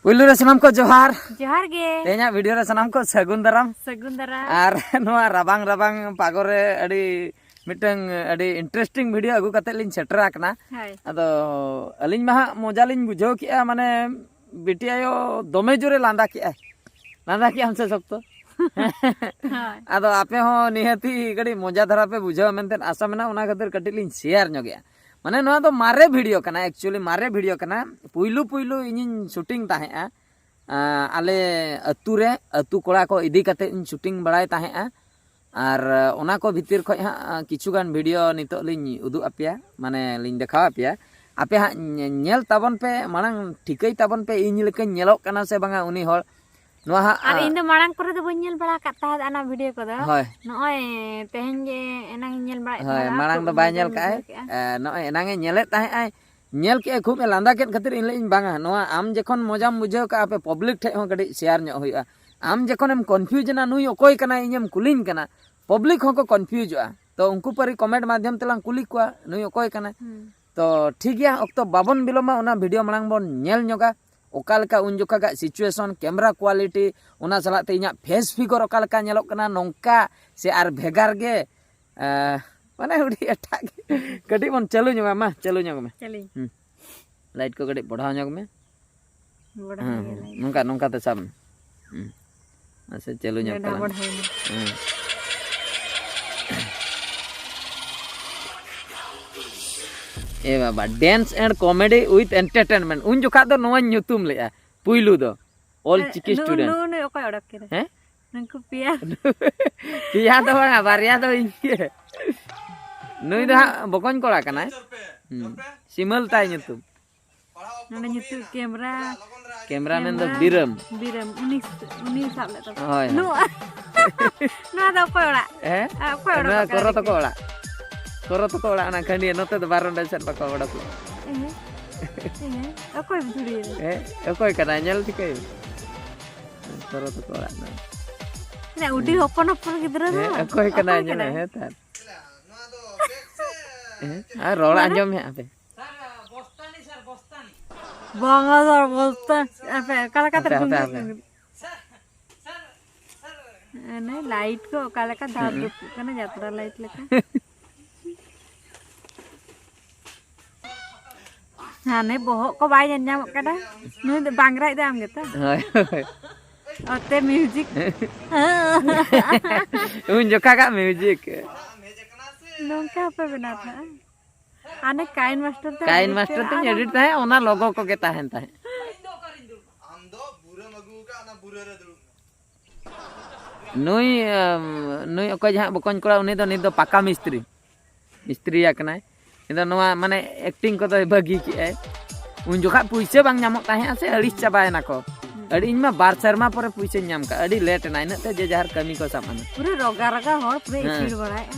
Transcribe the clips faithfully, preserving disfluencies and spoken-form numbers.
ᱯᱩᱭᱞᱩ ᱨᱮ ᱥᱟᱱᱟᱢ ᱠᱚ ᱡᱚᱦᱟᱨ᱾ ᱡᱚᱦᱟᱨ ᱜᱮ᱾ ᱛᱮᱦᱮᱧᱟᱜ ᱵᱷᱤᱰᱤᱭᱳ ᱨᱮ ᱥᱟᱱᱟᱢ ᱠᱚ ᱥᱟᱹᱜᱩᱱ ᱫᱟᱨᱟᱢ᱾ ᱥᱟᱹᱜᱩᱱ ᱫᱟᱨᱟᱢ᱾ ᱟᱨ ᱱᱚᱣᱟ ᱨᱟᱵᱟᱝ ᱨᱟᱵᱟᱝ ᱯᱟᱜᱚᱨ ᱨᱮ ᱟᱹᱰᱤ ᱢᱤᱫᱴᱟᱝ ᱟᱹᱰᱤ ᱤᱱᱴᱟᱨᱮᱥᱴᱤᱝ ᱵᱷᱤᱰᱤᱭᱳ ᱟᱹᱜᱩ ᱠᱟᱛᱮ ᱞᱤᱧ ᱥᱮᱴᱮᱨ ᱟᱠᱟᱱᱟ᱾ ᱦᱳᱭ᱾ ᱟᱫᱚ ᱟᱹᱞᱤᱧ ᱢᱟ ᱦᱟᱸᱜ ᱢᱚᱡᱟ ᱞᱤᱧ ᱵᱩᱡᱷᱟᱹᱣ ᱠᱮᱜᱼᱟ, ᱢᱟᱱᱮ ᱵᱤᱴᱤ ᱟᱭᱳ ᱫᱚᱢᱮ ᱡᱳᱨᱮ ᱞᱟᱸᱫᱟ ᱠᱮᱜᱼᱟᱭ᱾ ᱞᱟᱸᱫᱟ ᱠᱮᱜᱼᱟᱢ ᱥᱮ ᱥᱚᱠᱛᱚ? ᱦᱳᱭ᱾ ᱟᱫᱚ ᱟᱯᱮ ᱦᱚᱸ ᱱᱤᱦᱟᱹᱛᱤ ᱠᱟᱹᱴᱤᱡ ᱢᱚᱡᱟ ᱫᱷᱟᱨᱟ ᱯᱮ ᱵᱩᱡᱷᱟᱹᱣᱟ ᱢᱮᱱᱛᱮ ᱟᱥᱟ ᱢᱮᱱᱟᱜᱼᱟ, ᱚᱱᱟ ᱠᱷᱟᱹᱛᱤᱨ ᱠᱟᱹᱴᱤᱡ ᱞᱤᱧ ᱥᱮᱭᱟᱨ ᱧᱚᱜᱮᱜᱼᱟ᱾ ᱢᱟᱱᱮ ᱱᱚᱣᱟ ᱫᱚ ᱢᱟᱨᱮ ᱵᱷᱤᱰᱤᱭᱳ ᱠᱟᱱᱟ, actually ᱢᱟᱨᱮ ᱵᱷᱤᱰᱤᱭᱳ ᱠᱟᱱᱟ᱾ ᱯᱩᱭᱞᱩ ᱯᱩᱭᱞᱩ ᱤᱧᱤᱧ ᱥᱩᱴᱤᱝ ᱛᱟᱦᱮᱸᱜᱼᱟ, ᱟᱸ, ᱟᱞᱮ ᱟᱹᱛᱩ ᱨᱮ, ᱟᱹᱛᱩ ᱠᱚᱲᱟ ᱠᱚ ᱤᱫᱤ ᱠᱟᱛᱮ ᱤᱧ ᱥᱩᱴᱤᱝ ᱵᱟᱲᱟᱭ ᱛᱟᱦᱮᱸᱜᱼᱟ᱾ ᱟᱨ ᱚᱱᱟ ᱠᱚ ᱵᱷᱤᱛᱤᱨ ᱠᱷᱚᱡ ᱦᱟᱸᱜ ᱠᱤᱪᱷᱩ ᱜᱟᱱ ᱵᱷᱤᱰᱤᱭᱳ ᱱᱤᱛᱚᱜ ᱞᱤᱧ ᱩᱫᱩᱜ ᱟᱯᱮᱭᱟ, ᱢᱟᱱᱮ ᱞᱤᱧ ᱫᱮᱠᱷᱟᱣ ᱟᱯᱮᱭᱟ᱾ ᱟᱯᱮ ᱦᱟᱸᱜ ᱧᱮ-, ᱧᱮᱞ ᱛᱟᱵᱚᱱ ᱯᱮ, ᱢᱟᱲᱟᱝ ᱴᱷᱤᱠᱟᱹᱭ ᱛᱟᱵᱚᱱ ᱯᱮ ᱤᱧ ᱞᱮᱠᱟᱧ ᱧᱮᱞᱚᱜ ᱠᱟᱱᱟ ᱥᱮ ᱵᱟᱝᱟ ᱩᱱᱤ ᱦᱚᱲ᱾ ᱱᱚᱣᱟ ᱦᱟᱸᱜ, ᱟᱨ ᱟᱸ, ᱤᱧ ᱫᱚ ᱢᱟᱲᱟᱝ ᱠᱚᱨᱮ ᱫᱚ ᱵᱟᱹᱧ ᱧᱮᱞ ᱵᱟᱲᱟ ᱟᱠᱟᱫ ᱛᱟᱦᱮᱸᱫ ᱚᱱᱟ ᱵᱷᱤᱰᱤᱭᱳ ᱠᱚᱫᱚ᱾ ᱦᱳᱭ᱾ ᱱᱚᱜᱼᱚᱭ ᱛᱮᱦᱮᱧ ᱜᱮ ᱮᱱᱟᱝ ᱤᱧ ᱧᱮᱞ ᱵᱟᱲᱟᱭᱮᱫ ᱦᱳᱭ, ᱛᱟᱦᱮᱸᱫ, ᱢᱟᱲᱟᱝ ᱠᱷᱩᱵ ᱫᱚ ᱵᱟᱭ ᱢᱚᱡᱟᱧ ᱧᱮᱞ ᱠᱟᱜᱼᱟᱭ᱾ ᱵᱩᱡᱷᱟᱹᱣ ᱠᱮᱜᱼᱟ᱾ ᱮ, ᱱᱚᱜᱼᱚᱭ ᱮᱱᱟᱝ ᱮ ᱧᱮᱞᱮᱫ ᱛᱟᱦᱮᱸᱜ ᱟᱭ, ᱧᱮᱞ ᱠᱮᱜᱼᱟᱭ, ᱠᱷᱩᱵ ᱮ ᱞᱟᱸᱫᱟ ᱠᱮᱫ ᱠᱷᱟᱹᱛᱤᱨ ᱤᱧ ᱞᱟᱹᱭᱮᱫ ᱤᱧ, "ᱵᱟᱝᱟ, ᱱᱚᱣᱟ ᱟᱢ ᱡᱚᱠᱷᱚᱱ ᱢᱚᱡᱟᱢ ᱵᱩᱡᱷᱟᱹᱣ ᱠᱟᱜᱼᱟ, ᱟᱯᱮ ᱯᱟᱵᱽᱞᱤᱠ ᱴᱷᱮᱡ ᱦᱚᱸ ᱠᱟᱹᱴᱤᱡ ᱥᱮᱭᱟᱨ ᱧᱚᱜ ᱦᱩᱭᱩᱜᱼᱟ᱾ ᱟᱢ ᱡᱚᱠᱷᱚᱱᱮᱢ ᱠᱚᱱᱯᱷᱤᱭᱩᱡᱽ ᱮᱱᱟ, ᱱᱩᱭ ᱚᱠᱚᱭ ᱠᱟᱱᱟᱭ, ᱤᱧᱮᱢ ᱠᱩᱞᱤᱧ ᱠᱟᱱᱟ, ᱯᱟᱵᱽᱞᱤᱠ ᱦᱚᱸᱠᱚ ᱠᱚᱱᱯᱷᱤᱭᱩᱡᱚᱜᱼᱟ᱾ ᱛᱚ ᱩᱱᱠᱩ ᱯᱟᱹᱨᱤ ᱠᱚᱢᱮᱱᱴ ᱢᱟᱫᱽᱫᱷᱚᱢ ᱛᱮᱞᱟᱝ ᱠᱩᱞᱤ ᱠᱚᱣᱟ, ᱱᱩᱭ ᱚᱠᱚᱭ ᱠᱟᱱᱟᱭ?" ᱦᱩᱸ᱾ ᱛᱚ ᱴᱷᱤᱠ ᱜᱮᱭᱟ, ᱚᱠᱛᱚ ᱵᱟᱵᱚᱱ ᱵᱤᱞᱚᱢᱟ, ᱚᱱᱟ ᱵᱷᱤᱰᱤᱭᱳ ᱢᱟᱲᱟᱝ ᱵᱚᱱ ᱧᱮᱞ ᱧᱚᱜᱟ᱾ ᱚᱠᱟ ᱞᱮᱠᱟ ᱩᱱ ᱡᱚᱠᱷᱟᱜᱟᱜ situation, camera quality, ᱚᱱᱟ ᱥᱟᱞᱟᱜ ᱛᱮ ᱤᱧᱟᱹᱜ face figure ᱚᱠᱟ ᱞᱮᱠᱟ ᱧᱮᱞᱚᱜ ᱠᱟᱱᱟ, ᱱᱚᱝᱠᱟ ᱥᱮ ᱟᱨ ᱵᱷᱮᱜᱟᱨ ᱜᱮ, ᱮ, ᱢᱟᱱᱮ ᱟᱹᱰᱤ ᱮᱴᱟᱜ ᱜᱮ᱾ ᱠᱟᱹᱴᱤᱡ ᱵᱚᱱ ᱪᱟᱹᱞᱩ ᱧᱚᱜᱟ, ᱢᱟ ᱪᱟᱹᱞᱩ ᱧᱚᱜ ᱢᱮ᱾ ᱪᱟᱹᱞᱩᱧ᱾ ᱦᱩᱸ᱾ ᱞᱟᱭᱤᱴ ᱠᱚ ᱠᱟᱹᱴᱤᱡ ᱵᱚᱲᱦᱟᱣ ᱧᱚᱜ ᱢᱮ᱾ ᱵᱚᱲᱦᱟᱣ ᱦᱩᱸ, ᱜᱮ ᱦᱩᱸ᱾ ᱞᱟᱭᱤᱴ᱾ ᱱᱚᱝᱠᱟ, ᱱᱚᱝᱠᱟ ᱛᱮ ᱥᱟᱵ ᱢᱮ᱾ ᱦᱩᱸ᱾ ᱢᱟᱥᱮ ᱪᱟᱹᱞᱩ ᱧᱚᱜ ᱵᱚᱲᱦᱟᱣ, ᱛᱟᱞᱟᱝ ᱢᱮ᱾ ᱵᱚᱲᱦᱟᱣ ᱢᱮ᱾ ᱦᱩᱸ᱾ ᱮ ᱵᱟᱵᱟ, Dance and Comedy with Entertainment᱾ ᱩᱱ ᱡᱚᱠᱷᱟᱜ ᱫᱚ ᱱᱚᱣᱟᱧ ᱧᱩᱛᱩᱢ ᱞᱮᱜᱼᱟ ᱯᱩᱭᱞᱩ ᱫᱚ, ᱚᱞ ᱪᱤᱠᱤ ᱱᱩ-, student᱾ ᱱᱩ-, ᱱᱩᱭ ᱚᱠᱚᱭ ᱚᱰᱚᱠ ᱠᱮᱫᱟ? ᱦᱮᱸ? ᱱᱩᱠᱩ ᱯᱮᱭᱟ᱾ ᱯᱮᱭᱟ ᱫᱚ ᱵᱟᱝᱟ, ᱵᱟᱨᱭᱟ ᱫᱚ ᱤᱧ ᱜᱮ᱾ ᱱᱩᱭ ᱫᱚ ᱦᱟᱸᱜ ᱵᱚᱠᱚᱧ ᱠᱚᱲᱟ ᱠᱟᱱᱟᱭ᱾ ᱦᱩᱸ᱾ ᱥᱤᱢᱟᱹᱞ ᱛᱟᱭ ᱧᱩᱛᱩᱢ᱾ ᱱᱚᱰᱮ ᱧᱩᱛᱩᱢ ᱠᱮᱢᱨᱟ᱾ ᱠᱮᱢᱨᱟ ᱢᱮᱱ ᱫᱚ ᱠᱮᱢᱨᱟ᱾ ᱵᱤᱨᱟᱹᱢ᱾ ᱵᱤᱨᱟᱹᱢ, ᱩᱱᱤ, ᱩᱱᱤ ᱥᱟᱵ ᱞᱮᱫ ᱛᱟᱠᱚᱣᱟ᱾ ᱦᱳᱭ, ᱦᱳᱭ᱾ ᱱᱚᱣᱟ, ᱱᱚᱣᱟ ᱫᱚ ᱚᱠᱚᱭ ᱚᱲᱟᱜ? ᱦᱮᱸ? ᱟᱨ ᱚᱠᱚᱭ ᱚᱲᱟᱜ ᱱᱚᱣᱟ ᱠᱚᱨᱚ ᱛᱟᱠᱚ ᱚᱲᱟᱜ᱾ ᱠᱚᱨᱚ ᱛᱟᱠᱚ ᱚᱲᱟᱜ ᱚᱱᱟ ᱠᱷᱟᱹᱱᱰᱤᱭᱟᱹ, ᱱᱚᱛᱮ ᱫᱚ ᱵᱟᱨᱚᱱᱰᱟ ᱥᱮᱫ ᱵᱟᱠᱚ ᱚᱰᱚᱠᱚᱜᱼᱟ᱾ ᱮᱦᱮᱸ᱾ ᱮᱦᱮᱸ᱾ ᱚᱠᱚᱭ ᱵᱷᱤᱲᱤᱭᱟᱹ? ᱦᱮᱸ, ᱚᱠᱚᱭ ᱠᱟᱱᱟᱭ? ᱧᱮᱞ ᱴᱷᱤᱠᱟᱹᱭ ᱢᱮ᱾ ᱠᱚᱨᱚ ᱛᱟᱠᱚ ᱚᱲᱟᱜ ᱫᱚ᱾ ᱢᱟᱱᱮ ᱟᱹᱰᱤ ᱦᱩᱸ᱾ ᱦᱚᱯᱚᱱ ᱦᱚᱯᱚᱱ ᱜᱤᱫᱽᱨᱟᱹ ᱫᱚ᱾ ᱦᱮᱸ, ᱚᱠᱚᱭ ᱠᱟᱱᱟᱭ? ᱚᱠᱚᱭ ᱧᱮᱞ ᱢᱮ, ᱠᱟᱱᱟᱭ? ᱦᱮᱸ, ᱛᱟᱨ᱾ ᱦᱮᱸ, ᱟᱨ ᱨᱚᱲ ᱢᱟᱱᱮ? ᱟᱸᱡᱚᱢ ᱢᱮ ᱟᱯᱮ᱾ ᱵᱚᱝᱜᱚᱫᱚᱨ ᱵᱚᱞᱛᱮ ᱟᱯᱮ ᱚᱠᱟ ᱞᱮᱠᱟ ᱛᱮ ᱦᱟᱯᱮ, ᱦᱟᱯᱮ, ᱜᱩᱸᱰᱟᱹ ᱦᱟᱯᱮ᱾ ᱜᱩᱸᱰᱟᱹ? ᱦᱟᱱᱮ ᱞᱟᱭᱤᱴ ᱠᱚ ᱚᱠᱟ ᱞᱮᱠᱟ ᱫᱷᱟᱯ ᱦᱩᱸ᱾ ᱫᱷᱩᱯᱩᱜ ᱠᱟᱱᱟ, ᱡᱟᱛᱨᱟ ᱞᱟᱭᱤᱴ ᱞᱮᱠᱟ᱾ ᱦᱟᱱᱮ ᱵᱚᱦᱚᱜ ᱠᱚ ᱵᱟᱭ ᱧᱮᱞ ᱧᱟᱢᱚᱜ ᱠᱟᱱᱟ᱾ ᱱᱩᱭ ᱫᱚ ᱵᱟᱝᱨᱟᱭ ᱫᱚ ᱟᱢ ᱜᱮᱛᱚ? ᱦᱳᱭ, ᱦᱳᱭ᱾ ᱚᱛᱮ ᱢᱤᱣᱡᱤᱠ᱾ ᱩᱱ ᱡᱚᱠᱷᱟ ᱜᱟᱜ ᱢᱤᱣᱡᱤᱠ᱾ ᱱᱚᱝᱠᱟ ᱦᱚᱸᱯᱮ ᱵᱮᱱᱟᱣ ᱛᱟᱦᱮᱸᱜᱼᱟ? ᱦᱟᱱᱮ ᱠᱟᱭᱤᱱ ᱢᱟᱥᱴᱟᱨ ᱛᱮ ᱠᱟᱭᱤᱱ ᱮᱰᱤᱴ ᱢᱟᱥᱴᱟᱨ ᱛᱮ ᱛᱤᱧ ᱟᱨ ᱮᱰᱤᱴ ᱛᱟᱦᱮᱸᱫ, ᱚᱱᱟ ᱞᱚᱜᱚ ᱠᱚᱜᱮ ᱛᱟᱦᱮᱱ ᱛᱟᱦᱮᱸᱫ᱾ ᱟᱢ ᱫᱚ ᱵᱩᱨᱟᱹᱢ ᱟᱹᱜᱩ ᱟᱠᱟᱫ, ᱚᱱᱟ ᱵᱩᱨᱟᱹ ᱨᱮ ᱫᱩᱲᱩᱵ ᱢᱮ᱾ ᱱᱩᱭ, ᱟᱢ, ᱱᱩᱭ ᱚᱠᱚᱭ ᱡᱟᱦᱟᱸ ᱵᱚᱠᱚᱧ ᱠᱚᱲᱟ, ᱩᱱᱤ ᱫᱚ ᱱᱤᱛ ᱫᱚ ᱯᱟᱠᱟ ᱢᱤᱥᱛᱨᱤ, ᱢᱤᱥᱛᱨᱤ ᱟᱠᱟᱱᱟᱭ᱾ ᱤᱧ ᱫᱚ ᱱᱚᱣᱟ, ᱢᱟᱱᱮ, ᱮᱠᱴᱤᱝ ᱠᱚᱫᱚᱭ ᱵᱟᱹᱜᱤ ᱠᱮᱜᱼᱟᱭ᱾ ᱩᱱ ᱡᱚᱠᱷᱟᱜ ᱯᱩᱭᱥᱟᱹ ᱵᱟᱝ ᱧᱟᱢᱚᱜ ᱛᱟᱦᱮᱸᱜᱼᱟ ᱥᱮ, ᱟᱹᱲᱤᱥ ᱪᱟᱵᱟᱭᱮᱱᱟ ᱠᱚ᱾ ᱟᱹᱰᱤ, ᱤᱧ ᱢᱟ ᱵᱟᱨ ᱥᱮᱨᱢᱟ ᱯᱚᱨᱮ ᱯᱩᱭᱥᱟᱹᱧ ᱧᱟᱢ ᱠᱟᱜᱼᱟ, ᱟᱹᱰᱤ ᱞᱮᱴ ᱮᱱᱟ, ᱤᱱᱟᱹᱜ ᱛᱮ ᱡᱮ ᱡᱟᱦᱟᱨ ᱠᱟᱹᱢᱤ ᱠᱚ ᱥᱟᱵ ᱮᱱᱟ᱾ ᱯᱩᱨᱟᱹ ᱨᱚᱜᱟ ᱨᱚᱜᱟ ᱦᱚᱲ ᱯᱩᱨᱟᱹ ᱦᱮᱸ᱾ ᱤᱥᱤᱲ ᱵᱟᱲᱟᱭᱮᱜᱼᱟ᱾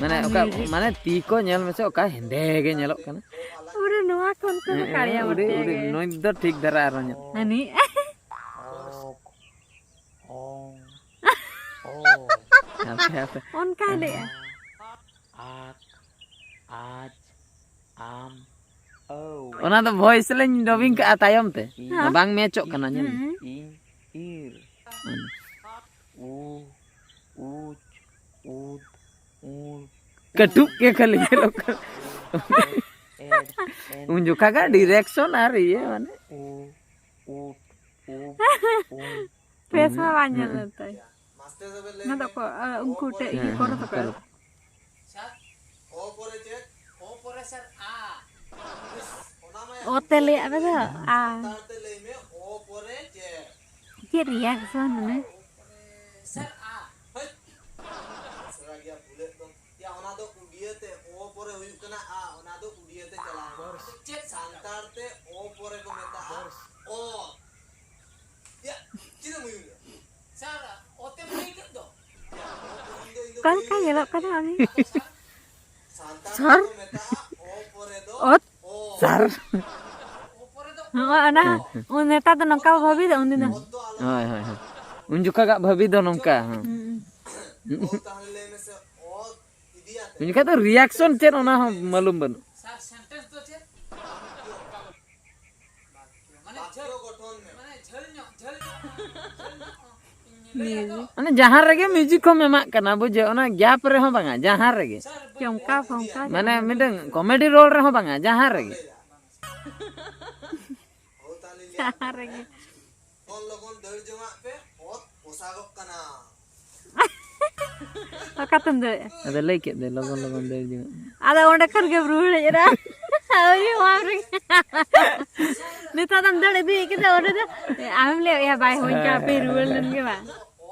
ᱢᱟᱱᱮ ᱟᱨ ᱚᱠᱟ, ᱢᱤᱣᱡᱤᱠ᱾ ᱢᱟᱱᱮ ᱛᱤ ᱠᱚ ᱧᱮᱞ ᱢᱮᱥᱮ, ᱚᱠᱟ ᱦᱮᱸᱫᱮ ᱜᱮ ᱧᱮᱞᱚᱜ ᱠᱟᱱᱟ᱾ ᱯᱩᱨᱟᱹ ᱱᱚᱣᱟ ᱠᱷᱚᱱ ᱠᱚ ᱦᱮᱸ, ᱠᱟᱲᱤᱭᱟ ᱩᱰᱤ, ᱵᱟᱹᱲᱛᱤ ᱩᱰᱤ, ᱜᱮ᱾ ᱱᱩᱭ ᱫᱚ ᱴᱷᱤᱠ ᱫᱷᱟᱨᱟ ᱟᱨᱦᱚᱸ ᱧᱮᱞ᱾ ᱦᱟᱹᱱᱤ᱾ ᱚᱝ, ᱚ, ᱦᱟᱯᱮ, ᱦᱟᱯᱮ᱾ ᱚᱱᱠᱟᱭ ᱞᱟᱹᱭᱮᱜᱼᱟ᱾ ᱟᱠ, ᱟᱡ, ᱟᱢ, ᱚᱱᱟ ᱫᱚ ᱵᱷᱚᱭᱮᱥ ᱞᱤᱧ ᱰᱚᱵᱤᱝ ᱠᱟᱜᱼᱟ ᱛᱟᱭᱚᱢ ᱛᱮ᱾ ᱦᱮᱸ᱾ ᱵᱟᱝ ᱢᱮᱪᱚᱜ ᱠᱟᱱᱟ, ᱧᱮᱞ ᱢᱮ᱾ ᱦᱩᱸ᱾ ᱤᱧ, ᱤᱨ᱾ ᱦᱩᱸ᱾ ᱩ, ᱩᱪ, ᱩᱫ, ᱩᱲ᱾ ᱠᱟᱹᱴᱩᱵ ᱜᱮ ᱠᱷᱟᱹᱞᱤ ᱧᱮᱞᱚᱜ ᱠᱟᱱᱟ᱾ ᱮᱰ, ᱮᱱ, ᱩᱱ ᱡᱚᱠᱷᱟ ᱜᱮ ᱮᱰ᱾ ᱰᱤᱨᱮᱠᱥᱚᱱ ᱟᱨ ᱤᱭᱟᱹ ᱢᱟᱱᱮ᱾ ᱩ, ᱩᱴ, ᱩᱵ, ᱩᱢ᱾ ᱯᱷᱮᱥ ᱢᱟ ᱵᱟᱝ ᱧᱮᱞ ᱦᱮᱸ᱾ ᱞᱮᱱ ᱛᱟᱭ᱾ ᱚᱱᱟ ᱫᱚ ᱚᱠᱚ-, ᱟ, ᱩᱱᱠᱩ ᱴᱷᱮᱡ ᱤᱭᱟᱹ ᱦᱮᱸ, ᱠᱚᱨᱮ ᱦᱮᱸ, ᱛᱟᱠᱚ᱾ ᱠᱚᱨᱮ᱾ ᱚ ᱛᱮ ᱞᱟᱹᱭᱟᱜ ᱢᱮ ᱫᱚ, ᱟ᱾ ᱪᱮᱫ ᱨᱤᱭᱟᱠᱥᱚᱱ ᱢᱟᱱᱮ? ᱭᱟ, ᱚᱱᱟ ᱫᱚ ᱩᱰᱤᱭᱟᱹ ᱛᱮ ᱚ ᱯᱚᱨᱮ ᱦᱩᱭᱩᱜ ᱠᱟᱱᱟ ᱟ, ᱚᱱᱟ ᱫᱚ ᱩᱰᱤᱭᱟᱹ ᱛᱮ ᱪᱟᱞᱟᱣ ᱮᱱᱟ᱾ ᱪᱮᱫ ᱥᱟᱱᱛᱟᱲ ᱛᱮ ᱚ ᱯᱚᱨᱮ ᱠᱚ ᱢᱮᱛᱟᱜᱼᱟ ᱚᱛ᱾ ᱭᱟ, ᱪᱮᱫ ᱮᱢ ᱩᱭᱩᱝ ᱮᱫᱟ? ᱥᱟᱨ, ᱚᱛ ᱮᱢ ᱞᱟᱹᱭ ᱠᱮᱫ ᱫᱚ᱾ ᱚᱠᱟ ᱞᱮᱠᱟ ᱧᱮᱞᱚᱜ ᱠᱟᱱᱟ ᱩᱱᱤ? ᱥᱟᱱᱛᱟᱲ ᱥᱟᱨ? ᱛᱮᱠᱚ ᱢᱮᱛᱟᱜᱼᱟ ᱚ ᱯᱚᱨᱮ ᱫᱚ ᱚᱛ? ᱚ᱾ ᱥᱟᱨ? ᱦᱚᱸᱜᱼᱚ ᱚᱱᱟ, ᱦᱮᱸ, ᱦᱮᱸ᱾ ᱩᱱ ᱱᱮᱛᱟᱨ ᱫᱚ ᱱᱚᱝᱠᱟ ᱵᱚ ᱵᱷᱟᱹᱵᱤᱭᱮᱫᱟ, ᱩᱱᱫᱤᱱ ᱫᱚ᱾ ᱦᱳᱭ, ᱦᱳᱭ, ᱦᱳᱭ᱾ ᱩᱱ ᱡᱚᱠᱷᱟᱜᱟᱜ ᱵᱷᱟᱹᱵᱤ ᱫᱚ ᱱᱚᱝᱠᱟ, ᱦᱮᱸ᱾ ᱦᱩᱸ᱾ ᱩᱱ ᱡᱚᱠᱷᱟᱡ ᱫᱚ ᱨᱤᱭᱟᱠᱥᱚᱱ ᱪᱮᱫ, ᱚᱱᱟ ᱦᱚᱸ ᱢᱟᱞᱩᱢ ᱵᱟᱹᱱᱩᱜ᱾ ᱥᱟᱨ, ᱥᱮᱱᱴᱮᱱᱥ ᱫᱚ ᱪᱮᱫ? ᱢᱟᱱᱮ ᱡᱟᱦᱟᱸ ᱨᱮᱜᱮ ᱢᱤᱭᱩᱡᱤᱠ ᱠᱚᱢ ᱮᱢᱟᱜ ᱠᱟᱱᱟ, ᱵᱩᱡᱷᱟᱹᱣ, ᱚᱱᱟ ᱜᱮᱯ ᱨᱮᱦᱚᱸ ᱵᱟᱝᱟ, ᱡᱟᱦᱟᱸ ᱨᱮᱜᱮ᱾ ᱪᱚᱢᱠᱟ ᱯᱷᱚᱢᱠᱟ ᱢᱟᱱᱮ ᱡᱟᱦᱟᱸ ᱢᱤᱫᱴᱟᱝ ᱠᱚᱢᱮᱰᱤ ᱨᱳᱞ ᱨᱮᱦᱚᱸ ᱵᱟᱝᱟ, ᱡᱟᱦᱟᱸ ᱨᱮᱜᱮ᱾ ᱡᱟᱦᱟᱸ ᱨᱮᱜᱮ᱾ ᱞᱚᱜᱚᱱ ᱞᱚᱜᱚᱱ ᱫᱟᱹᱲ ᱡᱚᱝᱟᱜ ᱯᱮ, ᱚᱛ ᱯᱚᱥᱟᱜᱚᱜ ᱠᱟᱱᱟ᱾ ᱚᱠᱟᱛᱮᱢ ᱫᱟᱹᱲᱮᱜᱼᱟ? ᱟᱫᱚ ᱞᱟᱹᱭ ᱠᱮᱫ ᱫᱚ ᱞᱚᱜᱚᱱ ᱞᱚᱜᱚᱱ ᱫᱟᱹᱲ ᱡᱚᱝᱟᱜ᱾ ᱟᱫᱚ ᱚᱸᱰᱮ ᱠᱷᱚᱱ ᱜᱮᱢ ᱨᱩᱣᱟᱹᱲ ᱦᱮᱡ ᱮᱱᱟ᱾ ᱟᱹᱣᱨᱤ ᱦᱚᱸ ᱟᱢ ᱨᱮᱜᱮ᱾ ᱱᱤᱛᱚᱜ ᱫᱚᱢ ᱫᱟᱹᱲ ᱤᱫᱤᱭᱮᱫ ᱠᱮᱫᱟ ᱚᱸᱰᱮ ᱫᱚ᱾ ᱟᱢᱮᱢ ᱞᱟᱹᱭ ᱮᱫᱼᱟ, ᱵᱟᱭ ᱦᱚᱦᱚᱧ ᱠᱟᱱᱟ, ᱦᱟᱯᱮ ᱨᱩᱣᱟᱹᱲ ᱞᱮᱱ ᱜᱮ ᱵᱟᱝ᱾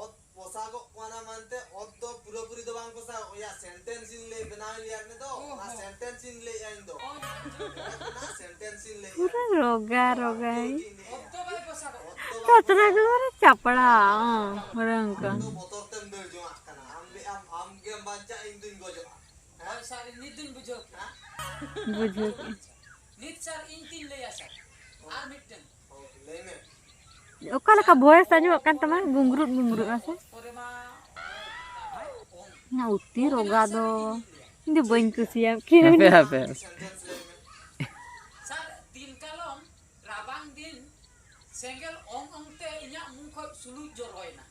ᱚᱛ ᱯᱚᱥᱟᱜᱚᱜ ᱠᱟᱱᱟ ᱢᱟᱱᱛᱮ ᱚᱛ ᱫᱚ ᱯᱩᱨᱟᱹᱯᱩᱨᱤ ᱫᱚ ᱵᱟᱝ ᱯᱚᱥᱟᱜᱚᱜ ᱜᱮᱭᱟ᱾ ᱥᱮᱱᱴᱮᱱᱥ ᱤᱧ ᱞᱟᱹᱭ ᱵᱮᱱᱟᱣ ᱞᱮᱭᱟ ᱱᱤᱛᱚᱜ ᱫᱚ᱾ ᱚᱱᱟ ᱥᱮᱱᱴᱮᱱᱥ ᱤᱧ ᱞᱟᱹᱭᱮᱫᱼᱟ ᱤᱧ ᱫᱚ᱾ ᱚᱱᱟ ᱥᱮᱱᱴᱮᱱᱥ ᱤᱧ ᱞᱟᱹᱭᱮᱫᱼᱟ᱾ ᱯᱩᱨᱟᱹ ᱨᱚᱜᱟ ᱨᱚᱜᱟᱭ᱾ ᱚᱛ ᱫᱚ ᱵᱟᱭ ᱯᱚᱥᱟᱜᱚᱜ ᱠᱟᱱᱟ᱾ ᱛᱟᱛᱨᱟ ᱠᱚ ᱢᱟᱱᱮ ᱪᱟᱯᱲᱟ, ᱚ, ᱚᱱᱮ ᱚᱱᱠᱟ᱾ ᱟᱢ ᱫᱚ ᱵᱚᱛᱚᱨ ᱛᱮᱢ ᱫᱟᱹᱲ ᱡᱚᱝᱟᱜ ᱠᱟᱱᱟ᱾ ᱟᱢ ᱞᱟᱹᱭ ᱟᱢ, ᱟᱢ ᱜᱮᱢ ᱵᱟᱧᱪᱟᱜᱼᱟ, ᱤᱧ ᱫᱩᱧ ᱜᱚᱡᱚᱜᱼᱟ᱾ ᱦᱮᱸ? ᱦᱳᱭ ᱥᱟᱨ, ᱤᱧ ᱱᱤᱛ ᱫᱩᱧ ᱵᱩᱡᱷᱟᱹᱣ ᱠᱮᱫᱟ᱾ ᱵᱩᱡᱷᱟᱹᱣ ᱠᱮᱫᱟ᱾ ᱱᱤᱛ ᱥᱟᱨ, ᱤᱧ ᱛᱤᱧ ᱞᱟᱹᱭᱟ ᱥᱟᱨ᱾ ᱟᱨ ᱢᱤᱫᱴᱮᱱ᱾ ᱦᱳᱭ, ᱞᱟᱹᱭ ᱢᱮ᱾ ᱚᱠᱟ ᱞᱮᱠᱟ ᱵᱷᱚᱭᱮᱥ ᱟᱸᱡᱚᱢᱚᱜ ᱠᱟᱱ ᱛᱟᱢᱟ? ᱜᱩᱝᱜᱽᱨᱩᱫ ᱜᱩᱝᱜᱽᱨᱩᱫ ᱟᱥᱮ? ᱯᱚᱨᱮ ᱢᱟ ᱚᱱᱟ ᱩᱛᱤ ᱨᱚᱜᱟ ᱫᱚ ᱤᱧ ᱫᱚ ᱵᱟᱹᱧ ᱠᱩᱥᱤᱭᱟᱜ ᱠᱤᱱ᱾ ᱦᱟᱯᱮ, ᱦᱟᱯᱮ᱾ ᱥᱟᱨ, ᱫᱤᱱ ᱠᱟᱞᱚᱢ ᱨᱟᱵᱟᱝ ᱫᱤᱱ ᱥᱮᱸᱜᱮᱞ ᱚᱝ ᱚᱝ ᱛᱮ ᱤᱧᱟᱜ ᱢᱩ ᱠᱷᱚᱡ ᱥᱩᱞᱩᱡ ᱡᱚᱨᱚᱭᱮᱱᱟ᱾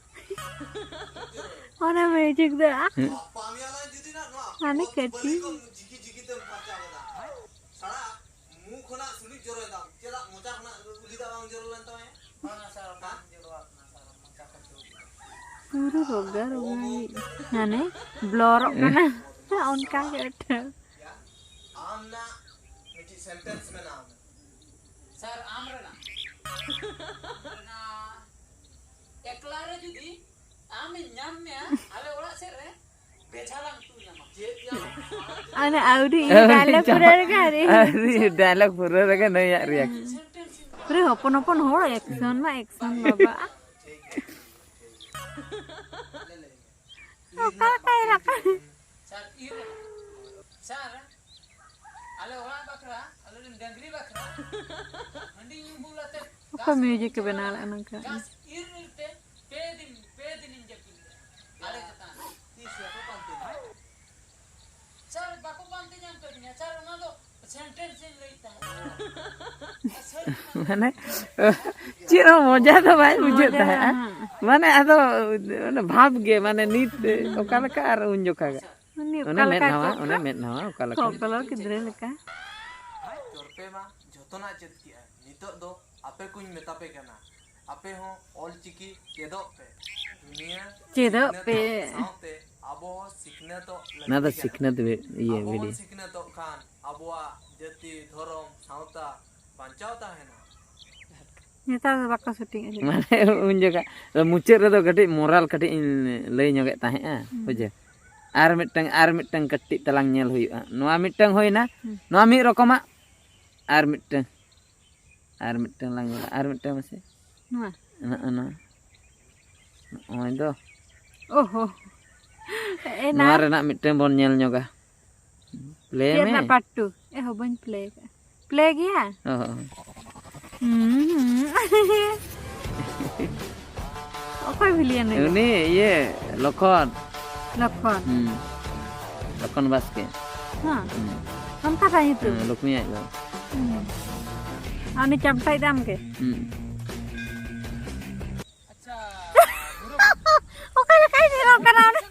ᱚᱱᱟ ᱢᱤᱭᱩᱡᱤᱠ ᱫᱚ, ᱟ? ᱦᱮᱸ᱾ ᱦᱟᱱᱮ ᱠᱟᱹᱴᱤᱡ᱾ ᱡᱤᱠᱤ ᱡᱤᱠᱤ ᱛᱮᱢ ᱯᱷᱟᱨᱪᱟ ᱠᱮᱫᱟ᱾ ᱥᱟᱲᱟ ᱢᱩ ᱠᱷᱚᱱᱟᱜ ᱥᱩᱞᱩᱡ ᱡᱚᱨᱚᱭᱮᱱ ᱛᱟᱢ᱾ ᱪᱮᱫᱟᱜ ᱢᱚᱪᱟ ᱠᱷᱚᱱᱟᱜ ᱩᱞᱤ ᱫᱟᱜ ᱵᱟᱝ ᱡᱚᱨᱚ ᱞᱮᱱ ᱛᱟᱢᱟ? ᱵᱟᱝᱟ ᱥᱟᱨ, ᱵᱟᱝ ᱡᱚᱨᱚ ᱟᱠᱟᱱᱟ ᱥᱟᱨ, ᱢᱚᱪᱟ ᱠᱷᱚᱱ ᱫᱚ᱾ ᱯᱩᱨᱟᱹ ᱨᱚᱜᱟ ᱨᱚᱜᱟ ᱜᱮ᱾ ᱦᱟᱱᱮ ᱵᱞᱚᱨᱚᱜ ᱠᱟᱱᱟ᱾ ᱚᱱᱠᱟ ᱜᱮ ᱩᱴᱷᱟᱹᱣ᱾ ᱟᱢ ᱨᱮᱱᱟᱜ ᱢᱤᱫᱴᱤᱡ ᱥᱮᱱᱴᱮᱱᱥ ᱢᱮᱱᱟᱜᱼᱟ᱾ ᱥᱟᱨ, ᱟᱢ ᱨᱮᱱᱟᱜ? ᱟᱢ ᱨᱮᱱᱟᱜ ᱮᱠᱞᱟ ᱨᱮ ᱡᱩᱫᱤ ᱟᱢᱤᱧ ᱧᱟᱢ ᱢᱮᱭᱟ ᱟᱞᱮ ᱚᱲᱟᱜ ᱥᱮᱫ ᱨᱮ, ᱵᱮᱡᱷᱟ ᱞᱟᱝ ᱛᱩᱧ ᱟᱢᱟ᱾ ᱪᱮᱫ ᱭᱟ? ᱟᱨ ᱟᱹᱣᱨᱤ ᱟᱹᱣᱨᱤ ᱰᱟᱭᱞᱚᱜ ᱯᱩᱨᱟᱹᱣ ᱨᱮᱜᱮ ᱟᱹᱣᱨᱤ᱾ ᱟᱹᱣᱨᱤ ᱰᱟᱭᱞᱚᱜ ᱯᱩᱨᱟᱹᱣ ᱨᱮᱜᱮ ᱱᱩᱭᱟᱜ ᱨᱤᱭᱟᱠᱥᱚᱱ᱾ ᱯᱩᱨᱟᱹ ᱦᱚᱯᱚᱱ ᱦᱚᱯᱚᱱ ᱦᱚᱲ ᱮᱠᱥᱚᱱ ᱢᱟ ᱮᱠᱥᱚᱱ ᱵᱟᱵᱟ᱾ ᱚᱠᱟ ᱞᱮᱠᱟᱭ ᱨᱟᱠᱟᱵ? ᱥᱟᱨ, ᱤᱨ ᱨᱮᱱᱟᱜ᱾ ᱥᱟᱨ, ᱟᱞᱮ ᱚᱲᱟᱜ ᱵᱟᱠᱷᱨᱟ, ᱟᱞᱮ ᱨᱮᱱ ᱰᱟᱹᱝᱨᱤ ᱵᱟᱠᱷᱨᱟ, ᱦᱟᱺᱰᱤ ᱧᱩ ᱵᱩᱞ ᱟᱛᱮ ᱚᱠᱟ ᱜᱷᱟᱥ ᱢᱤᱭᱩᱡᱤᱠ ᱮ ᱵᱮᱱᱟᱣ ᱞᱮᱫᱼᱟ ᱱᱚᱝᱠᱟ? ᱜᱷᱟᱥ ᱤᱨ ᱤᱨ ᱛᱮ ᱯᱮ ᱫᱤᱱ, ᱯᱮ ᱫᱤᱱᱤᱧ ᱡᱟᱹᱯᱤᱫ ᱞᱮᱫᱼᱟ ᱟᱞᱮ ᱪᱮᱛᱟᱱ ᱨᱮ᱾ ᱛᱤᱥ ᱦᱚᱸ ᱵᱟᱠᱚ ᱯᱟᱱᱛᱮ ᱧᱟᱢ ᱠᱟᱫᱤᱧᱟ᱾ ᱥᱟᱨ, ᱵᱟᱠᱚ ᱯᱟᱱᱛᱮ ᱧᱟᱢ ᱠᱟᱫᱤᱧᱟ᱾ ᱥᱟᱨ, ᱚᱱᱟ ᱫᱚ ᱢᱟᱱᱮ ᱪᱮᱫ ᱦᱚᱸ ᱢᱚᱡᱟ ᱫᱚ ᱵᱟᱭ ᱵᱩᱡᱷᱟᱹᱜ ᱛᱟᱦᱮᱸᱜᱼᱟ᱾ ᱢᱟᱱᱮ ᱟᱫᱚ ᱚᱱᱟ ᱵᱷᱟᱵᱽ ᱜᱮ, ᱢᱟᱱᱮ ᱱᱤᱛ ᱚᱠᱟ ᱞᱮᱠᱟ ᱟᱨ ᱩᱱ ᱡᱚᱠᱷᱟ ᱜᱮ᱾ ᱩᱱᱤ ᱚᱱᱮ ᱚᱠᱟ ᱢᱮᱫ ᱞᱮᱠᱟ ᱱᱟᱣᱟ, ᱪᱚ ᱚᱱᱮ ᱢᱮᱫ ᱱᱟᱣᱟ ᱚᱠᱟ ᱞᱮᱠᱟ᱾ ᱠᱚᱞᱚ ᱜᱤᱫᱽᱨᱟᱹ ᱞᱮᱠᱟ᱾ ᱦᱟᱭ, ᱪᱚᱨᱯᱮ ᱢᱟ ᱡᱷᱚᱛᱚᱱᱟᱜ ᱪᱮᱫ ᱠᱮᱜᱼᱟ᱾ ᱱᱤᱛᱚᱜ ᱫᱚ ᱟᱯᱮ ᱠᱚᱧ ᱢᱮᱛᱟ ᱯᱮ ᱠᱟᱱᱟ, ᱟᱯᱮ ᱦᱚᱸ ᱚᱞ ᱪᱤᱠᱤ ᱪᱮᱫᱚᱜ ᱯᱮ᱾ ᱫᱩᱱᱤᱭᱟᱹ ᱪᱮᱫᱚᱜ ᱥᱤᱠᱷᱱᱟᱹᱛᱚᱜ ᱯᱮ᱾ ᱥᱟᱶᱛᱮ ᱟᱵᱚ ᱦᱚᱸ ᱥᱤᱠᱷᱱᱟᱹᱛᱚᱜ ᱞᱟᱹᱠᱛᱤ ᱱᱚᱣᱟ ᱫᱚ ᱠᱟᱱᱟ᱾ ᱥᱤᱠᱷᱱᱟᱹᱛ ᱵᱷᱤ-, ᱤᱭᱟᱹ ᱟᱵᱚ ᱵᱷᱤᱰᱤᱭᱳ᱾ ᱵᱚᱱ ᱥᱤᱠᱷᱱᱟᱹᱛᱚᱜ ᱠᱷᱟᱱ ᱟᱵᱚᱣᱟᱜ ᱡᱟᱹᱛᱤ, ᱫᱷᱚᱨᱚᱢ, ᱥᱟᱶᱛᱟ ᱵᱟᱧᱪᱟᱣ ᱛᱟᱦᱮᱱᱟ᱾ ᱱᱮᱛᱟᱨ ᱫᱚ ᱵᱟᱠᱚ ᱥᱩᱴᱤᱝ ᱮᱫᱟ᱾ ᱢᱟᱱᱮ ᱩᱱ ᱡᱚᱠᱷᱟ ᱢᱩᱪᱟᱹᱫ ᱨᱮᱫᱚ ᱠᱟᱹᱴᱤᱡ ᱢᱚᱨᱟᱞ ᱠᱟᱹᱴᱤᱡ ᱤᱧ ᱞᱟᱹᱭ ᱧᱚᱜᱮᱫ ᱛᱟᱦᱮᱸᱜᱼᱟ, ᱦᱩᱸ᱾ ᱵᱩᱡᱷᱟᱹᱣ? ᱟᱨ ᱢᱤᱫᱴᱟᱝ, ᱟᱨ ᱢᱤᱫᱴᱟᱝ ᱠᱟᱹᱴᱤᱡ ᱛᱟᱞᱟᱝ ᱧᱮᱞ ᱦᱩᱭᱩᱜᱼᱟ᱾ ᱱᱚᱣᱟ ᱢᱤᱫᱴᱟᱝ ᱦᱩᱭᱱᱟ, ᱦᱩᱸ᱾ ᱱᱚᱣᱟ ᱢᱤᱫ ᱨᱚᱠᱚᱢᱟᱜ, ᱟᱨ ᱢᱤᱫᱴᱟᱝ, ᱟᱨ ᱢᱤᱫᱴᱟᱝ ᱞᱟᱝ ᱧᱮᱞᱟ, ᱟᱨ ᱢᱤᱫᱴᱟᱝ ᱢᱟᱥᱮ᱾ ᱱᱚᱣᱟ? ᱱᱚᱜᱼᱚ ᱱᱚᱣᱟ᱾ ᱱᱚᱜᱼᱚᱭ ᱫᱚ᱾ ᱳᱦᱳ᱾ ᱮ ᱱᱟ᱾ ᱱᱚᱣᱟ ᱨᱮᱱᱟᱜ ᱢᱤᱫᱴᱟᱝ ᱵᱚᱱ ᱧᱮᱞ ᱧᱚᱜᱟ᱾ ᱯᱞᱮ ᱪᱮᱫ ᱢᱮ᱾ ᱨᱮᱱᱟᱜ ᱯᱟᱨᱴ ᱴᱩ? ᱮ ᱦᱚᱸ, ᱵᱟᱹᱧ ᱯᱞᱮ ᱟᱠᱟᱫᱼᱟ᱾ ᱯᱞᱮ ᱜᱮᱭᱟ? ᱚ, ᱦᱚᱸ, ᱦᱚᱸ᱾ ᱦᱩᱸ, ᱦᱩᱸ᱾ ᱚᱠᱚᱭ ᱵᱷᱤᱞᱤᱭᱟᱱ ᱱᱩᱭ ᱫᱚ? ᱩᱱᱤ ᱤᱭᱟᱹ, ᱞᱚᱠᱷᱚᱱ᱾ ᱞᱚᱠᱷᱚᱱ᱾ ᱦᱩᱸ᱾ ᱞᱚᱠᱷᱚᱱ ᱵᱟᱥᱠᱮ᱾ ᱦᱮᱸ᱾ ᱦᱩᱸ᱾ ᱚᱱᱠᱟ ᱛᱟᱭ ᱧᱩᱛᱩᱢ? ᱦᱮᱸ, ᱞᱚᱠᱷᱢᱤ ᱟᱡ ᱵᱟᱵᱟ᱾ ᱦᱩᱸ᱾ ᱟᱨ ᱩᱱᱤ ᱪᱟᱢᱴᱟᱭ ᱫᱟᱢ ᱜᱮ? ᱦᱩᱸ᱾ ᱚᱠᱟ ᱞᱮᱠᱟᱭ ᱧᱮᱞᱚᱜ ᱠᱟᱱᱟ ᱩᱱᱤ?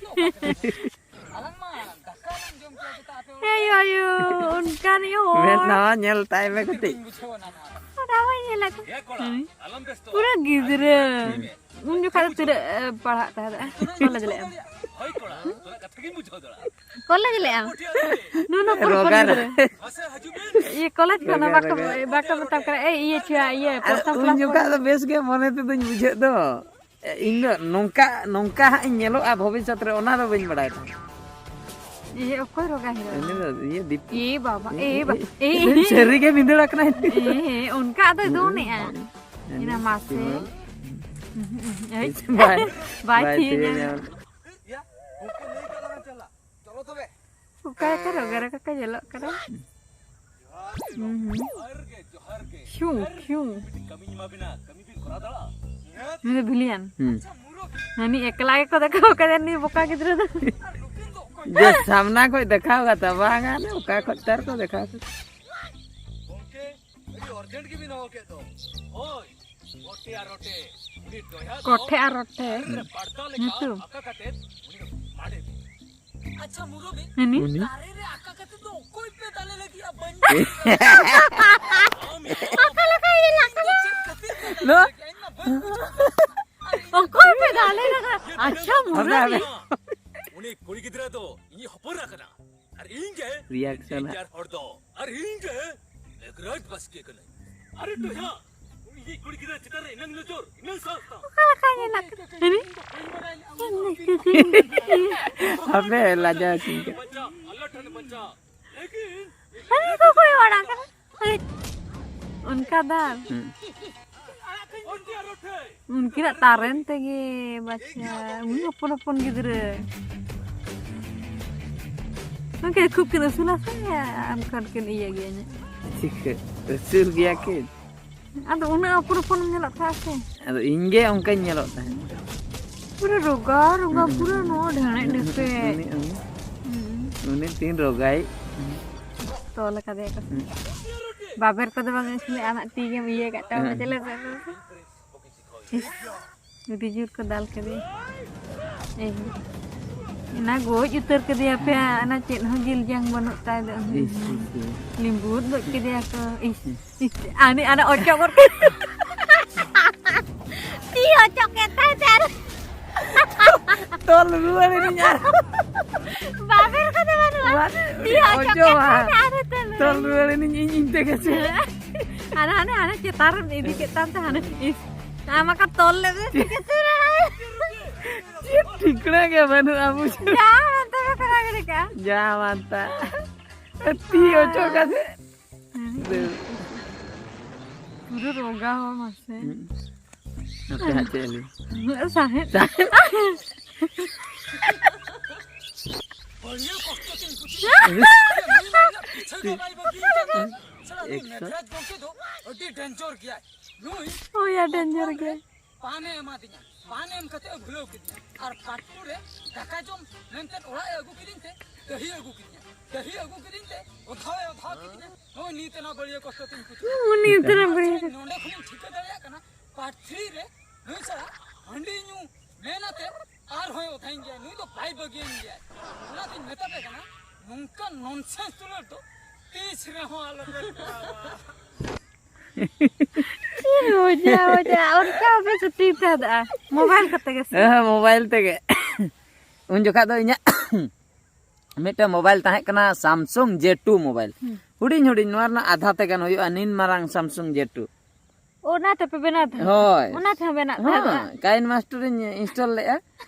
ᱮᱭ ᱟᱭᱳ, ᱚᱱᱠᱟᱱᱤᱡ ᱦᱚᱲ᱾ ᱢᱮᱫ ᱱᱟᱣᱟ ᱧᱮᱞ ᱛᱟᱭ ᱢᱮ ᱠᱟᱹᱴᱤᱡ᱾ ᱚᱱᱟ ᱦᱚᱸᱭ ᱧᱮᱞ ᱟᱠᱟᱫ᱾ ᱯᱩᱨᱟᱹ ᱜᱤᱫᱽᱨᱟᱹ᱾ ᱩᱱ ᱡᱚᱠᱷᱟᱡ ᱫᱚ ᱛᱤᱱᱟᱹᱜ, ᱮ, ᱯᱟᱲᱦᱟᱜ ᱛᱟᱦᱮᱸᱫ? ᱠᱚᱞᱮᱡᱽ ᱞᱮ ᱮᱢ᱾ ᱠᱚᱞᱮᱡᱽ ᱞᱮ ᱮᱢ᱾ ᱱᱩᱱᱩ ᱯᱩᱨ ᱯᱩᱨ ᱨᱚᱜᱟ ᱨᱮ᱾ ᱜᱤᱫᱽᱨᱟᱹ᱾ ᱤᱭᱟᱹ, ᱠᱚᱞᱮᱡᱽ ᱠᱷᱚᱱ ᱨᱚᱜᱟ, ᱵᱟᱠᱚ, ᱨᱚᱜᱟ᱾ ᱵᱟᱠᱚ ᱢᱮᱛᱟᱢ ᱠᱟᱱᱟ, "ᱮᱭ, ᱤᱭᱟᱹ ᱪᱷᱩᱭᱟ, ᱤᱭᱟᱹ, ᱟᱨ ᱯᱨᱚᱛᱷᱚᱢ ᱩᱱ ᱠᱞᱟᱥ ᱡᱚᱠᱷᱟᱡ ᱯᱚᱨ-" ᱫᱚ ᱵᱮᱥ ᱜᱮ ᱢᱚᱱᱮ ᱛᱮᱫᱚᱧ ᱵᱩᱡᱷᱟᱹᱜ ᱫᱚ᱾ ᱤᱧ ᱫᱚ ᱱᱚᱝᱠᱟ, ᱱᱚᱝᱠᱟ ᱦᱟᱸᱜ ᱤᱧ ᱧᱮᱞᱚᱜᱼᱟ ᱵᱷᱚᱵᱤᱥᱥᱚᱛ ᱨᱮ, ᱚᱱᱟ ᱫᱚ ᱵᱟᱹᱧ ᱵᱟᱲᱟᱭ ᱛᱟᱦᱮᱸᱫ᱾ ᱤᱭᱟᱹ, ᱚᱠᱚᱭ ᱨᱚᱜᱟ ᱦᱤᱨᱳ? ᱩᱱᱤ ᱫᱚ ᱤᱭᱟᱹ ᱫᱤᱯ-, ᱮ ᱵᱟᱵᱟ, ᱮ ᱵᱟ-, ᱮ, ᱮ᱾ ᱥᱟᱹᱨᱤ ᱜᱮ ᱵᱷᱤᱸᱫᱟᱹᱲ ᱟᱠᱟᱱᱟᱭ᱾ ᱮ, ᱚᱱᱠᱟ ᱫᱚᱭ ᱫᱚᱱᱮᱜᱼᱟ᱾ ᱮᱱᱟ ᱢᱟᱥᱮ᱾ ᱵᱟᱭ, ᱵᱟᱭ ᱵᱟᱭ ᱛᱷᱤᱭᱟᱹ ᱛᱷᱤᱭᱟᱹ ᱧᱟᱢ᱾ ᱧᱟᱢ᱾ ᱚᱠᱟ ᱞᱮᱠᱟ ᱨᱚᱜᱟ ᱨᱚᱜᱟ ᱠᱚ ᱧᱮᱞᱚᱜ ᱠᱟᱱᱟ᱾ ᱦᱩᱸ, ᱦᱩᱸ᱾ ᱠᱷᱤᱭᱩ, ᱠᱷᱤᱭᱩ᱾ ᱱᱩᱭ ᱫᱚ ᱵᱷᱤᱞᱤᱭᱟᱱ᱾ ᱦᱩᱸ᱾ ᱦᱟᱹᱱᱤ ᱮᱠᱞᱟ ᱜᱮᱠᱚ ᱫᱮᱠᱷᱟᱣ ᱠᱟᱫᱮᱭᱟ, ᱱᱩᱭ ᱵᱚᱠᱟ ᱜᱤᱫᱽᱨᱟᱹ ᱫᱚ᱾ ᱡᱮ ᱥᱟᱢᱱᱟ ᱠᱷᱚᱡ ᱫᱮᱠᱷᱟᱣ ᱠᱟᱛᱮ ᱵᱟᱝ, ᱟᱞᱮ ᱚᱠᱟ ᱠᱷᱚᱡ ᱛᱟᱨ ᱠᱚ ᱫᱮᱠᱷᱟᱣ ᱠᱟᱛᱮ᱾ ᱡᱮᱱᱴ ᱜᱮ ᱵᱤᱱ ᱦᱚᱦᱚ ᱠᱮᱫ ᱫᱚ᱾ ᱦᱳᱭ, ᱜᱚᱴᱮ ᱟᱨ ᱨᱚᱴᱮ᱾ ᱩᱱᱤ ᱫᱚᱭᱟ ᱫᱚ ᱠᱚᱴᱷᱮ ᱟᱨ ᱨᱚᱴᱮ᱾ ᱫᱟᱨᱮ ᱨᱮ ᱵᱟᱲᱫᱟ ᱞᱮᱠᱟ ᱧᱩᱛᱩᱢ᱾ ᱟᱠᱟ ᱠᱟᱛᱮ ᱩᱱᱤ ᱫᱚ ᱢᱟᱰᱮ ᱵᱤᱱ᱾ ᱟᱪᱪᱷᱟ, ᱢᱩᱨᱩᱵᱤ, ᱦᱮᱸ ᱱᱤ? ᱩᱱᱤ? ᱫᱟᱨᱮ ᱨᱮ ᱟᱠᱟ ᱠᱟᱛᱮ ᱫᱚ ᱚᱠᱚᱭ ᱯᱮ ᱫᱟᱞᱮ ᱞᱟᱹᱜᱤᱫ ᱟ? ᱵᱟᱹᱧ ᱟᱠᱟ ᱞᱮᱠᱟ ᱜᱮ ᱞᱟᱜᱟᱜᱼᱟ᱾ ᱤᱧ ᱫᱚ ᱪᱮᱫ ᱠᱷᱟᱹᱛᱤᱨ ᱯᱮ ᱫᱟᱞᱮ ᱱᱚᱣᱟ? ᱞᱟᱹᱜᱤᱫ ᱟ? ᱤᱧ ᱢᱟ ᱵᱟᱹᱧ ᱵᱩᱡᱷᱟᱹᱣ ᱫᱟ᱾ ᱚᱠᱚᱭ ᱯᱮ ᱫᱟᱞᱮ ᱞᱟᱜᱟᱜᱼᱟ? ᱟᱪᱪᱷᱟ, ᱦᱟᱯᱮ, ᱢᱩᱨᱩᱵᱤ᱾ ᱦᱟᱯᱮ᱾ ᱩᱱᱤ ᱠᱩᱲᱤ ᱜᱤᱫᱽᱨᱟ ᱫᱚ ᱤᱧ ᱦᱚᱯᱚᱱ ᱮᱨᱟ ᱠᱟᱱᱟ᱾ ᱟᱨ ᱤᱧ ᱜᱮ reaction ᱦᱟᱸᱜ᱾ ᱰᱮᱧᱡᱟᱨ ᱦᱚᱲ ᱫᱚ᱾ ᱟᱨ ᱤᱧ ᱜᱮ ᱢᱮᱜᱷᱨᱟᱡᱽ ᱵᱟᱥᱠᱮ ᱠᱟᱹᱱᱟᱹᱧ᱾ ᱟᱨᱮ ᱴᱚᱭᱟ, ᱩᱱᱤ ᱠᱩᱲᱤ ᱜᱤᱫᱽᱨᱟᱹ ᱪᱮᱛᱟᱱ ᱨᱮ ᱤᱱᱟᱹᱝ ᱱᱚᱡᱚᱨ, ᱤᱱᱟᱹᱝ ᱥᱟᱦᱥ ᱛᱟᱢ᱾ ᱚᱠᱟ ᱞᱮᱠᱟ ᱧᱮᱞᱚᱜ ᱠᱟᱱᱟ? ᱦᱟᱯᱮ, ᱞᱟᱡᱟᱣ ᱤᱧ ᱠᱟᱱᱟ᱾ ᱵᱟᱧᱪᱟᱣ, ᱟᱞᱞᱟ ᱴᱷᱮᱱ ᱵᱟᱧᱪᱟᱣ᱾ ᱞᱮᱠᱤᱱ ᱦᱟᱹᱱᱤ ᱠᱚ ᱠᱚᱭᱚᱜ ᱵᱟᱲᱟ ᱠᱟᱱᱟ᱾ ᱦᱟᱹᱭ, ᱚᱱᱠᱟ ᱫᱟᱞ᱾ ᱦᱩᱸ᱾ ᱩᱱᱠᱤᱱᱟᱜ ᱛᱟᱨᱮᱱ ᱛᱮᱜᱮ ᱵᱟᱪᱪᱟ, ᱩᱱᱤ ᱦᱚᱯᱚᱱ ᱦᱚᱯᱚᱱ ᱜᱤᱫᱽᱨᱟᱹ᱾ ᱜᱚᱢᱠᱮ, ᱠᱷᱩᱵ ᱠᱤᱱ ᱩᱥᱩᱞᱟ ᱥᱮ ᱟᱢ ᱠᱷᱚᱱ ᱠᱤᱱ ᱤᱭᱟᱹ ᱜᱮᱭᱟ ᱧᱚᱜ? ᱪᱤᱠᱟᱹ? ᱩᱥᱩᱞ ᱜᱮᱭᱟ ᱠᱤᱱ᱾ ᱟᱫᱚ ᱩᱱᱟᱹᱜ ᱦᱚᱯᱚᱱ ᱦᱚᱯᱚᱱ ᱮᱢ ᱧᱮᱞᱚᱜ ᱛᱟᱦᱮᱸᱫ ᱥᱮ? ᱟᱫᱚ ᱤᱧ ᱜᱮ ᱚᱱᱠᱟᱧ ᱧᱮᱞᱚᱜ ᱛᱟᱦᱮᱸᱫ᱾ ᱯᱩᱨᱟᱹ ᱨᱳᱜᱟ, ᱨᱳᱜᱟ, ᱦᱩᱸ, ᱯᱩᱨᱟᱹ ᱦᱩᱸ, ᱱᱚᱣᱟ ᱰᱷᱮᱬᱮᱜ ᱦᱩᱸ, ᱰᱷᱮᱯᱮᱜ᱾ ᱩᱱᱤ, ᱩᱱᱤ, ᱦᱩᱸ᱾ ᱩᱱᱤ ᱛᱤᱱ ᱨᱳᱜᱟᱭ᱾ ᱛᱚᱞ ᱟᱠᱟᱫᱮᱭᱟ ᱠᱚ᱾ ᱦᱩᱸ᱾ ᱵᱟᱵᱮᱨ ᱠᱚᱫᱚ ᱵᱟᱝ ᱮᱢ ᱥᱟᱱᱟᱭᱟ, ᱟᱢᱟᱜ ᱛᱤ ᱜᱮᱢ ᱤᱭᱟᱹ ᱠᱟᱜ ᱛᱟᱢᱟ, ᱦᱮᱸ᱾ ᱪᱮᱞᱮ ᱥᱮ? ᱤᱥ, ᱟᱹᱰᱤ ᱡᱳᱨ ᱠᱚ ᱫᱟᱞ ᱠᱮᱫᱮᱭᱟ᱾ ᱮᱭ, ᱚᱱᱟ ᱜᱚᱡ ᱩᱛᱟᱹᱨ ᱠᱮᱫᱮᱭᱟ ᱯᱮ, ᱚᱱᱟ ᱪᱮᱫ ᱦᱚᱸ ᱡᱤᱞ ᱡᱟᱝ ᱵᱟᱹᱱᱩᱜ ᱛᱟᱭ ᱫᱚ᱾ ᱤᱥ, ᱤᱥ, ᱤᱥ᱾ ᱞᱤᱢᱵᱩᱫ ᱜᱚᱡ ᱠᱮᱫᱮᱭᱟ ᱠᱚ᱾ ᱤᱥ, ᱤᱥ᱾ ᱤᱥ, ᱟᱹᱱᱤ, ᱟᱹᱱᱤ ᱚᱪᱚᱜ ᱜᱚᱫ ᱠᱮᱫ᱾ ᱛᱤ ᱚᱪᱚᱜ ᱠᱮᱫ ᱛᱟᱭ ᱛᱮ ᱟᱨ ᱛᱚᱞ ᱨᱩᱣᱟᱹᱲ ᱮᱱᱟᱹᱧ ᱟᱨ ᱵᱟᱵᱮᱨ ᱠᱚᱫᱚ ᱵᱟᱹᱱᱩᱜᱼᱟ᱾ ᱵᱟᱝ, ᱛᱤ ᱚᱪᱚᱜ ᱚᱪᱚᱜ ᱠᱮᱫ ᱛᱟᱭ ᱟᱨ ᱛᱮ ᱟᱨ ᱛᱚᱞ ᱛᱚᱞ ᱨᱩᱣᱟᱹᱲ᱾ ᱨᱩᱣᱟᱹᱲ ᱮᱱᱟᱹᱧ ᱤᱧ, ᱤᱧ ᱛᱮᱜᱮ ᱥᱮ᱾ ᱦᱟᱱᱮ, ᱦᱟᱱᱮ, ᱦᱟᱱᱮ ᱪᱮᱛᱟᱱ ᱨᱮᱢ ᱤᱫᱤ ᱠᱮᱫ ᱛᱟᱢ ᱛᱮ ᱦᱟᱱᱮ ᱤᱥ᱾ ᱟᱢ ᱟᱠᱟ ᱛᱚᱞ ᱞᱮᱫ ᱢᱮ ᱪᱤᱠᱟᱹᱛᱮ? ᱪᱮᱫ ᱴᱷᱤᱠᱟᱹᱱᱟ ᱜᱮ ᱵᱟᱹᱱᱩᱜᱼᱟ, ᱵᱩᱡᱷᱟᱹᱣ᱾ ᱡᱟ ᱢᱟᱱᱛᱟ ᱠᱚ ᱠᱚᱨᱟᱣ ᱜᱤᱰᱤ ᱠᱟᱜᱼᱟ᱾ ᱡᱟ ᱢᱟᱱᱛᱟ᱾ ᱛᱤ ᱚᱪᱚᱜ ᱠᱟᱛᱮ᱾ ᱯᱩᱨᱟᱹ ᱨᱚᱜᱟ ᱦᱚᱲ ᱢᱟᱥᱮ᱾ ᱦᱩᱸ᱾ ᱟᱯᱮ ᱦᱟᱸᱜ ᱪᱮᱫ ᱞᱟᱹᱭ? ᱩᱱᱟᱹᱜ ᱥᱟᱦᱮᱫ᱾ ᱥᱟᱦᱮᱫ᱾ ᱵᱟᱹᱲᱤᱭᱟᱹ ᱠᱚᱥᱴᱚ ᱛᱤᱧ ᱵᱩᱡᱷᱟᱹᱣ᱾ ᱱᱩᱭ ᱢᱟ ᱤᱧᱟᱹᱜ ᱯᱤᱪᱷᱟᱹ ᱜᱮ ᱵᱟᱭ ᱵᱟᱹᱜᱤᱭᱟᱹᱧ ᱠᱟᱱᱟ᱾ ᱥᱟᱞᱟ ᱱᱩᱭ ᱮᱠᱥᱚ᱾ ᱢᱮᱜᱷᱨᱟᱡᱽ ᱜᱚᱢᱠᱮ ᱫᱚ ᱟᱹᱰᱤ ᱰᱮᱧᱡᱟᱨ ᱜᱮᱭᱟᱭ᱾ ᱱᱩᱭ ᱦᱳᱭ, ᱭᱟ, ᱰᱮᱧᱡᱟᱨ ᱜᱮ᱾ ᱯᱟᱱᱮ ᱮᱢᱟᱫᱤᱧᱟ᱾ ᱵᱟᱝ ᱮᱢ ᱠᱟᱛᱮ ᱮ ᱵᱷᱩᱞᱟᱹᱣ ᱠᱤᱫᱤᱧᱟ᱾ ᱟᱨ ᱯᱟᱴ ᱴᱩ ᱨᱮ ᱫᱟᱠᱟ ᱡᱚᱢ ᱢᱮᱱᱛᱮ ᱚᱲᱟᱜ ᱮ ᱟᱹᱜᱩ ᱠᱤᱫᱤᱧ ᱛᱮ ᱫᱟᱹᱦᱤ ᱮ ᱟᱹᱜᱩ ᱠᱤᱫᱤᱧᱟ᱾ ᱫᱟᱹᱦᱤ ᱮ ᱟᱹᱜᱩ ᱠᱤᱫᱤᱧ ᱛᱮ ᱚᱫᱷᱟᱣ ᱮ ᱚᱫᱷᱟᱣ ᱠᱤᱫᱤᱧᱟ᱾ ᱱᱚᱜᱼᱚᱭ ᱱᱤᱛ ᱮᱱᱟ ᱵᱟᱹᱲᱤᱭᱟᱹ ᱠᱚᱥᱴᱚ ᱛᱤᱧ ᱠᱩᱪᱩ᱾ ᱩᱱᱤ ᱩᱛᱟᱹᱨ ᱮᱢ ᱵᱟᱹᱲᱤᱭᱟᱹ᱾ ᱱᱚᱰᱮ ᱠᱷᱚᱱᱤᱧ ᱴᱷᱤᱠᱟᱹ ᱫᱟᱲᱮᱭᱟᱜ ᱠᱟᱱᱟ, ᱯᱟᱴ ᱛᱷᱨᱤ ᱨᱮ ᱱᱩᱭ ᱥᱟᱞᱟᱜ ᱦᱟᱺᱰᱤ ᱧᱩ ᱢᱮᱱ ᱟᱛᱮ ᱟᱨᱦᱚᱸᱭ ᱚᱫᱷᱟᱧ ᱜᱮᱭᱟ᱾ ᱱᱩᱭ ᱫᱚ ᱵᱟᱭ ᱵᱟᱹᱜᱤᱭᱟᱹᱧ ᱜᱮᱭᱟ᱾ ᱚᱱᱟᱛᱤᱧ ᱢᱮᱛᱟ ᱯᱮ ᱠᱟᱱᱟ, ᱱᱚᱝᱠᱟᱱ ᱱᱚᱱᱥᱮᱱᱥ ᱫᱩᱞᱟᱹᱲ ᱫᱚ ᱛᱤᱥ ᱨᱮᱦᱚᱸ ᱟᱞᱚ ᱯᱮ ᱠᱚᱨᱟᱣᱟ᱾ ᱪᱮᱫ ᱢᱚᱡᱟ, ᱢᱚᱡᱟ᱾ ᱚᱱᱠᱟ ᱵᱟᱯᱮ ᱥᱩᱛᱤ ᱛᱟᱦᱮᱸᱫᱼᱟ? ᱢᱳᱵᱟᱭᱤᱞ ᱠᱚᱛᱮ ᱜᱮ ᱥᱮ? ᱦᱮᱸ, ᱢᱳᱵᱟᱭᱤᱞ ᱛᱮᱜᱮ᱾ ᱩᱱ ᱡᱚᱠᱷᱟᱜ ᱫᱚ ᱤᱧᱟᱹᱜ ᱢᱤᱫᱴᱮᱱ ᱢᱳᱵᱟᱭᱤᱞ ᱛᱟᱦᱮᱸ ᱠᱟᱱᱟ, Samsung J two ᱢᱳᱵᱟᱭᱤᱞ᱾ ᱦᱩᱸ᱾ ᱦᱩᱰᱤᱧ ᱦᱩᱰᱤᱧ, ᱱᱚᱣᱟ ᱨᱮᱱᱟᱜ ᱟᱫᱷᱟ ᱛᱮᱜᱟᱱ ᱦᱩᱭᱩᱜᱼᱟ, ᱱᱤᱱ ᱢᱟᱨᱟᱝ Samsung J two᱾ ᱚᱱᱟ ᱛᱮᱯᱮ ᱵᱮᱱᱟᱣ ᱛᱟᱦᱮᱸᱫ? ᱦᱳᱭ᱾ ᱚᱱᱟ ᱛᱮᱦᱚᱸ ᱵᱮᱱᱟᱜ ᱛᱟᱦᱮᱸᱫ? ᱦᱮᱸ, ᱠᱟᱭᱤᱱ ᱢᱟᱥᱴᱟᱨᱤᱧ install ᱞᱮᱫᱼᱟ,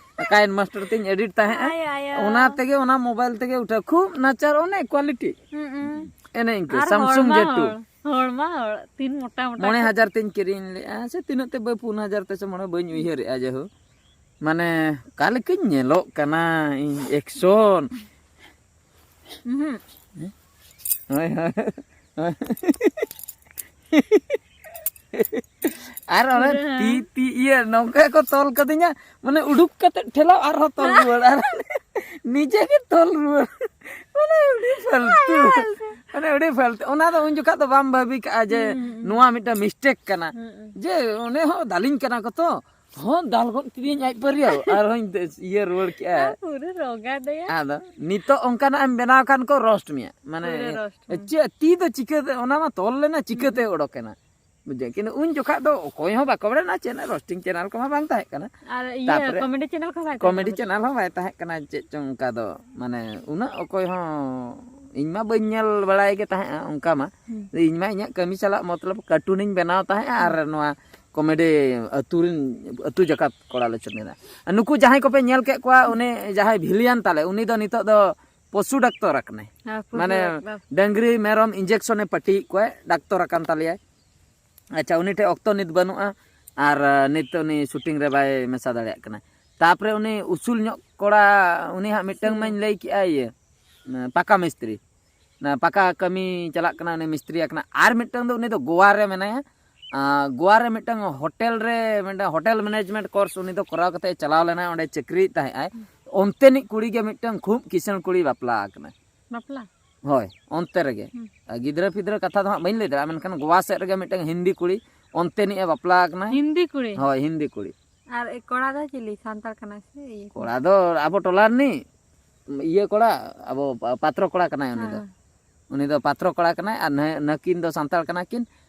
ᱠᱟᱭᱤᱱ ᱢᱟᱥᱴᱟᱨ ᱛᱤᱧ edit ᱛᱟᱦᱮᱸᱫᱼᱟ᱾ ᱟᱭᱳ, ᱟᱭᱳ᱾ ᱚᱱᱟ ᱛᱮᱜᱮ, ᱚᱱᱟ ᱢᱳᱵᱟᱭᱤᱞ ᱛᱮᱜᱮ ᱩᱴᱷᱟᱹᱣ, ᱠᱷᱩᱵ ᱱᱟᱪᱟᱨ, ᱚᱱᱮ quality᱾ ᱦᱩᱸ, ᱦᱩᱸ᱾ ᱮᱱᱮ ᱤᱱᱠᱟᱹ ᱟᱨ Samsung ᱦᱚᱲᱢᱟ J two᱾ ᱦᱚᱲ, ᱦᱚᱲᱢᱟ ᱦᱚᱲ, ᱛᱤᱱ ᱢᱚᱴᱟ ᱢᱚᱴᱟ ᱢᱚᱬᱮ ᱠᱚ᱾ ᱦᱟᱡᱟᱨ ᱛᱤᱧ ᱠᱤᱨᱤᱧ ᱞᱮᱫᱼᱟ, ᱥᱮ ᱛᱤᱱᱟᱹᱜ ᱛᱮ ᱵᱟᱹᱭ, ᱯᱩᱱ ᱦᱟᱡᱟᱨ ᱛᱮ ᱥᱮ ᱢᱚᱬᱮ, ᱵᱟᱹᱧ ᱩᱭᱦᱟᱹᱨᱮᱫᱼᱟ, ᱡᱟᱭᱦᱳᱠ᱾ ᱢᱟᱱᱮ, ᱚᱠᱟ ᱞᱮᱠᱟᱧ ᱧᱮᱞᱚᱜ ᱠᱟᱱᱟ ᱤᱧ, action᱾ ᱩᱦᱩᱸ᱾ ᱦᱳᱭ, ᱦᱳᱭ, ᱦᱳᱭ᱾ ᱟᱨ ᱚᱱᱮ ᱯᱩᱨᱟᱹ᱾ ᱛᱤ, ᱛᱤ ᱤᱭᱟᱹ ᱱᱚᱝᱠᱟ ᱠᱚ ᱛᱚᱞ ᱠᱟᱫᱤᱧᱟ, ᱢᱟᱱᱮ ᱩᱰᱩᱠ ᱠᱟᱛᱮ ᱴᱷᱮᱞᱟᱣ ᱟᱨᱦᱚᱸ ᱛᱚᱞ ᱨᱩᱣᱟᱹᱲ, ᱟᱨ ᱱᱤᱡᱮ ᱜᱮ ᱛᱚᱞ ᱨᱩᱣᱟᱹᱲ᱾ ᱢᱟᱱᱮ ᱟᱹᱰᱤ ᱯᱷᱟᱞᱛᱩ᱾ ᱢᱟᱱᱮ ᱟᱹᱰᱤ ᱯᱷᱟᱞᱛᱩ᱾ ᱚᱱᱟ ᱫᱚ ᱩᱱ ᱡᱚᱠᱷᱟᱜ ᱫᱚ ᱵᱟᱢ ᱵᱷᱟᱹᱵᱤ ᱠᱟᱜᱼᱟ ᱡᱮ ᱦᱩᱸ, ᱦᱩᱸ, ᱦᱩᱸ᱾ ᱱᱚᱣᱟ ᱢᱤᱫᱴᱟᱝ mistake ᱠᱟᱱᱟ᱾ ᱦᱩᱸ, ᱦᱩᱸ᱾ ᱡᱮ ᱚᱱᱮ ᱦᱚᱸ ᱫᱟᱞᱤᱧ ᱠᱟᱱᱟ ᱠᱚ ᱛᱚ, ᱦᱚᱸ ᱫᱟᱞ ᱜᱚᱫ ᱠᱤᱫᱤᱧ ᱟᱡ ᱯᱟᱹᱨᱤᱭᱟᱹᱣ, ᱟᱨᱦᱚᱸᱧ ᱫᱮ-, ᱤᱭᱟᱹ ᱨᱩᱣᱟᱹᱲ ᱠᱮᱜᱼᱟ᱾ ᱟᱨ ᱯᱩᱨᱟᱹ ᱨᱚᱜᱟ ᱫᱚᱭᱟ᱾ ᱟᱫᱚ ᱱᱤᱛᱚᱜ ᱚᱱᱠᱟᱱᱟᱜ ᱮᱢ ᱵᱮᱱᱟᱣ ᱠᱷᱟᱱ ᱠᱚ roast ᱢᱮᱭᱟ᱾ ᱢᱟᱱᱮ, ᱯᱩᱨᱟᱹ roast ᱢᱮᱭᱟ᱾ ᱪᱮᱫ ᱛᱤ ᱫᱚ ᱪᱤᱠᱟᱹᱛᱮ, ᱚᱱᱟ ᱢᱟ ᱛᱚᱞ ᱞᱮᱱᱟ, ᱪᱤᱠᱟᱹᱛᱮ ᱚᱰᱚᱠ ᱮᱱᱟ? ᱵᱩᱡᱷᱟᱹᱣ, ᱠᱤᱱᱛᱩ ᱩᱱ ᱡᱚᱠᱷᱟᱜ ᱫᱚ ᱚᱠᱚᱭ ᱦᱚᱸ ᱵᱟᱠᱚ ᱵᱟᱲᱟᱭᱟ, ᱪᱮᱫ roasting channel ᱠᱚᱢᱟ ᱵᱟᱝ ᱛᱟᱦᱮᱸ ᱠᱟᱱᱟ᱾ ᱟᱨ ᱤᱭᱟᱹ, ᱛᱟᱯᱚᱨᱮ comedy channel ᱠᱚ ᱵᱟᱭ ᱛᱟᱦᱮᱸ comedy ᱠᱟᱱᱟ᱾ Channel ᱦᱚᱸ ᱵᱟᱭ ᱛᱟᱦᱮᱸ ᱠᱟᱱᱟ, ᱪᱮᱫ ᱪᱚᱝ ᱚᱱᱠᱟ ᱫᱚ, ᱢᱟᱱᱮ, ᱩᱱᱟᱹᱜ ᱚᱠᱚᱭ ᱦᱚᱸ, ᱤᱧ ᱢᱟ ᱵᱟᱹᱧ ᱧᱮᱞ ᱵᱟᱲᱟᱭ ᱜᱮ ᱛᱟᱦᱮᱸᱜᱼᱟ ᱚᱱᱠᱟ ᱢᱟ᱾ ᱦᱩᱸ᱾ ᱤᱧ ᱢᱟ ᱤᱧᱟᱹᱜ ᱠᱟᱹᱢᱤ ᱥᱟᱞᱟᱜ ᱢᱚᱛᱞᱚᱵ cartoon ᱤᱧ ᱵᱮᱱᱟᱣ ᱛᱟᱦᱮᱸᱜᱼᱟ, ᱟᱨ ᱦᱩᱸ᱾ ᱱᱚᱣᱟ comedy ᱟᱹᱛᱩ ᱨᱮᱱ, ᱟᱹᱛᱩ ᱡᱟᱠᱟᱛ ᱠᱚᱲᱟ ᱞᱮ ᱪᱚ ᱢᱮᱱᱟ᱾ ᱟᱨ ᱱᱩᱠᱩ ᱡᱟᱦᱟᱸᱭ ᱠᱚᱯᱮ ᱧᱮᱞ ᱠᱮᱫ ᱠᱚᱣᱟ, ᱩᱱᱤ ᱡᱟᱦᱟᱸᱭ villain ᱛᱟᱞᱮ, ᱩᱱᱤ ᱫᱚ ᱱᱤᱛᱚᱜ ᱫᱚ ᱯᱚᱥᱩ ᱰᱟᱠᱛᱚᱨ ᱟᱠᱟᱱᱟᱭ᱾ ᱦᱮᱸ, ᱯᱚᱥᱩ ᱢᱟᱱᱮ, ᱰᱟᱠᱛᱚᱨ᱾ ᱰᱟᱹᱝᱨᱤ, ᱢᱮᱨᱚᱢ injection ᱮ ᱯᱟᱹᱴᱤᱭᱮᱫ ᱠᱚᱣᱟᱭ, ᱰᱟᱠᱛᱚᱨ ᱟᱠᱟᱱ ᱛᱟᱞᱮᱭᱟᱭ᱾ ᱟᱪᱪᱷᱟ, ᱩᱱᱤ ᱴᱷᱮᱱ ᱚᱠᱛᱚ ᱱᱤᱛ ᱵᱟᱹᱱᱩᱜᱼᱟ, ᱟᱨ, ᱟ, ᱱᱤᱛ ᱩᱱᱤ shooting ᱨᱮ ᱵᱟᱭ ᱢᱮᱥᱟ ᱫᱟᱲᱮᱭᱟᱜ ᱠᱟᱱᱟ᱾ ᱛᱟᱯᱚᱨᱮ ᱩᱱᱤ ᱩᱥᱩᱞ ᱧᱚᱜ ᱠᱚᱲᱟ, ᱩᱱᱤ ᱦᱟᱸᱜ ᱢᱤᱫᱴᱟᱝ ᱦᱩᱸ᱾ ᱢᱟᱧ ᱞᱟᱹᱭ ᱠᱮᱜᱼᱟ, ᱤᱭᱟᱹ, ᱯᱟᱠᱟ ᱢᱤᱥᱛᱨᱤ, ᱚᱱᱟ ᱯᱟᱠᱟ ᱠᱟᱹᱢᱤ ᱪᱟᱞᱟᱜ ᱠᱟᱱᱟ, ᱩᱱᱤ ᱢᱤᱥᱛᱨᱤ ᱟᱠᱟᱱᱟ᱾ ᱟᱨ ᱢᱤᱫᱴᱟᱝ ᱫᱚ ᱩᱱᱤ ᱫᱚ ᱜᱳᱣᱟ ᱨᱮ ᱢᱮᱱᱟᱭᱟ, ᱟᱸ, ᱜᱳᱣᱟ ᱨᱮ ᱢᱤᱫᱴᱟᱝ ᱦᱳᱴᱮᱞ ᱨᱮ, ᱢᱤᱫᱴᱟᱝ ᱦᱳᱴᱮᱞ ᱢᱮᱱᱮᱡᱽᱢᱮᱱᱴ ᱠᱳᱨᱥ ᱩᱱᱤ ᱫᱚ ᱠᱚᱨᱟᱣ ᱠᱟᱛᱮ ᱪᱟᱞᱟᱣ ᱞᱮᱱᱟᱭ, ᱚᱸᱰᱮ ᱪᱟᱹᱠᱨᱤᱭᱮᱫ ᱛᱟᱦᱮᱸᱜ ᱟᱭ᱾ ᱚᱱᱛᱮᱱᱤᱡ ᱠᱩᱲᱤ ᱜᱮ ᱢᱤᱫᱴᱟᱝ ᱠᱷᱩᱵ ᱠᱤᱥᱟᱹᱬ ᱠᱩᱲᱤ ᱵᱟᱯᱞᱟ ᱟᱠᱟᱱᱟᱭ᱾ ᱵᱟᱯᱞᱟ? ᱦᱳᱭ, ᱚᱱᱛᱮ ᱨᱮᱜᱮ᱾ ᱦᱩᱸ᱾ ᱟᱨ ᱜᱤᱫᱽᱨᱟᱹ ᱯᱤᱫᱽᱨᱟᱹ ᱠᱟᱛᱷᱟ ᱫᱚ ᱦᱟᱸᱜ ᱵᱟᱹᱧ ᱞᱟᱹᱭ ᱫᱟᱲᱮᱭᱟᱜᱼᱟ, ᱢᱮᱱᱠᱷᱟᱱ ᱜᱳᱣᱟ ᱥᱮᱫ ᱨᱮᱜᱮ ᱢᱤᱫᱴᱟᱝ ᱦᱤᱱᱫᱤ ᱠᱩᱲᱤ ᱚᱱᱛᱮᱱᱤᱡ ᱮ ᱵᱟᱯᱞᱟ ᱟᱠᱟᱱᱟᱭ᱾ ᱦᱤᱱᱫᱤ ᱠᱩᱲᱤ? ᱦᱳᱭ, ᱦᱤᱱᱫᱤ ᱠᱩᱲᱤ᱾ ᱟᱨ ᱠᱚᱲᱟ ᱫᱚ ᱪᱤᱞᱤ, ᱥᱟᱱᱛᱟᱲ ᱠᱟᱱᱟᱭ ᱥᱮ ᱤᱭᱟᱹ ᱠᱟᱱᱟᱭ? ᱠᱚᱲᱟ ᱫᱚ ᱟᱵᱚ ᱴᱚᱞᱟ ᱨᱤᱱᱤᱡ, ᱤᱭᱟᱹ ᱠᱚᱲᱟ, ᱟᱵᱚ ᱯᱟ-, ᱯᱟᱛᱨᱚ ᱠᱚᱲᱟ ᱠᱟᱱᱟᱭ ᱩᱱᱤ ᱫᱚ᱾ ᱦᱮᱸ᱾ ᱩᱱᱤ ᱫᱚ ᱯᱟᱛᱨᱚ ᱠᱚᱲᱟ ᱠᱟᱱᱟᱭ ᱟᱨ ᱱᱟᱹ-, ᱱᱟᱹᱠᱤᱱ ᱫᱚ ᱥᱟᱱᱛᱟᱲ ᱠᱟᱱᱟ ᱠᱤᱱ᱾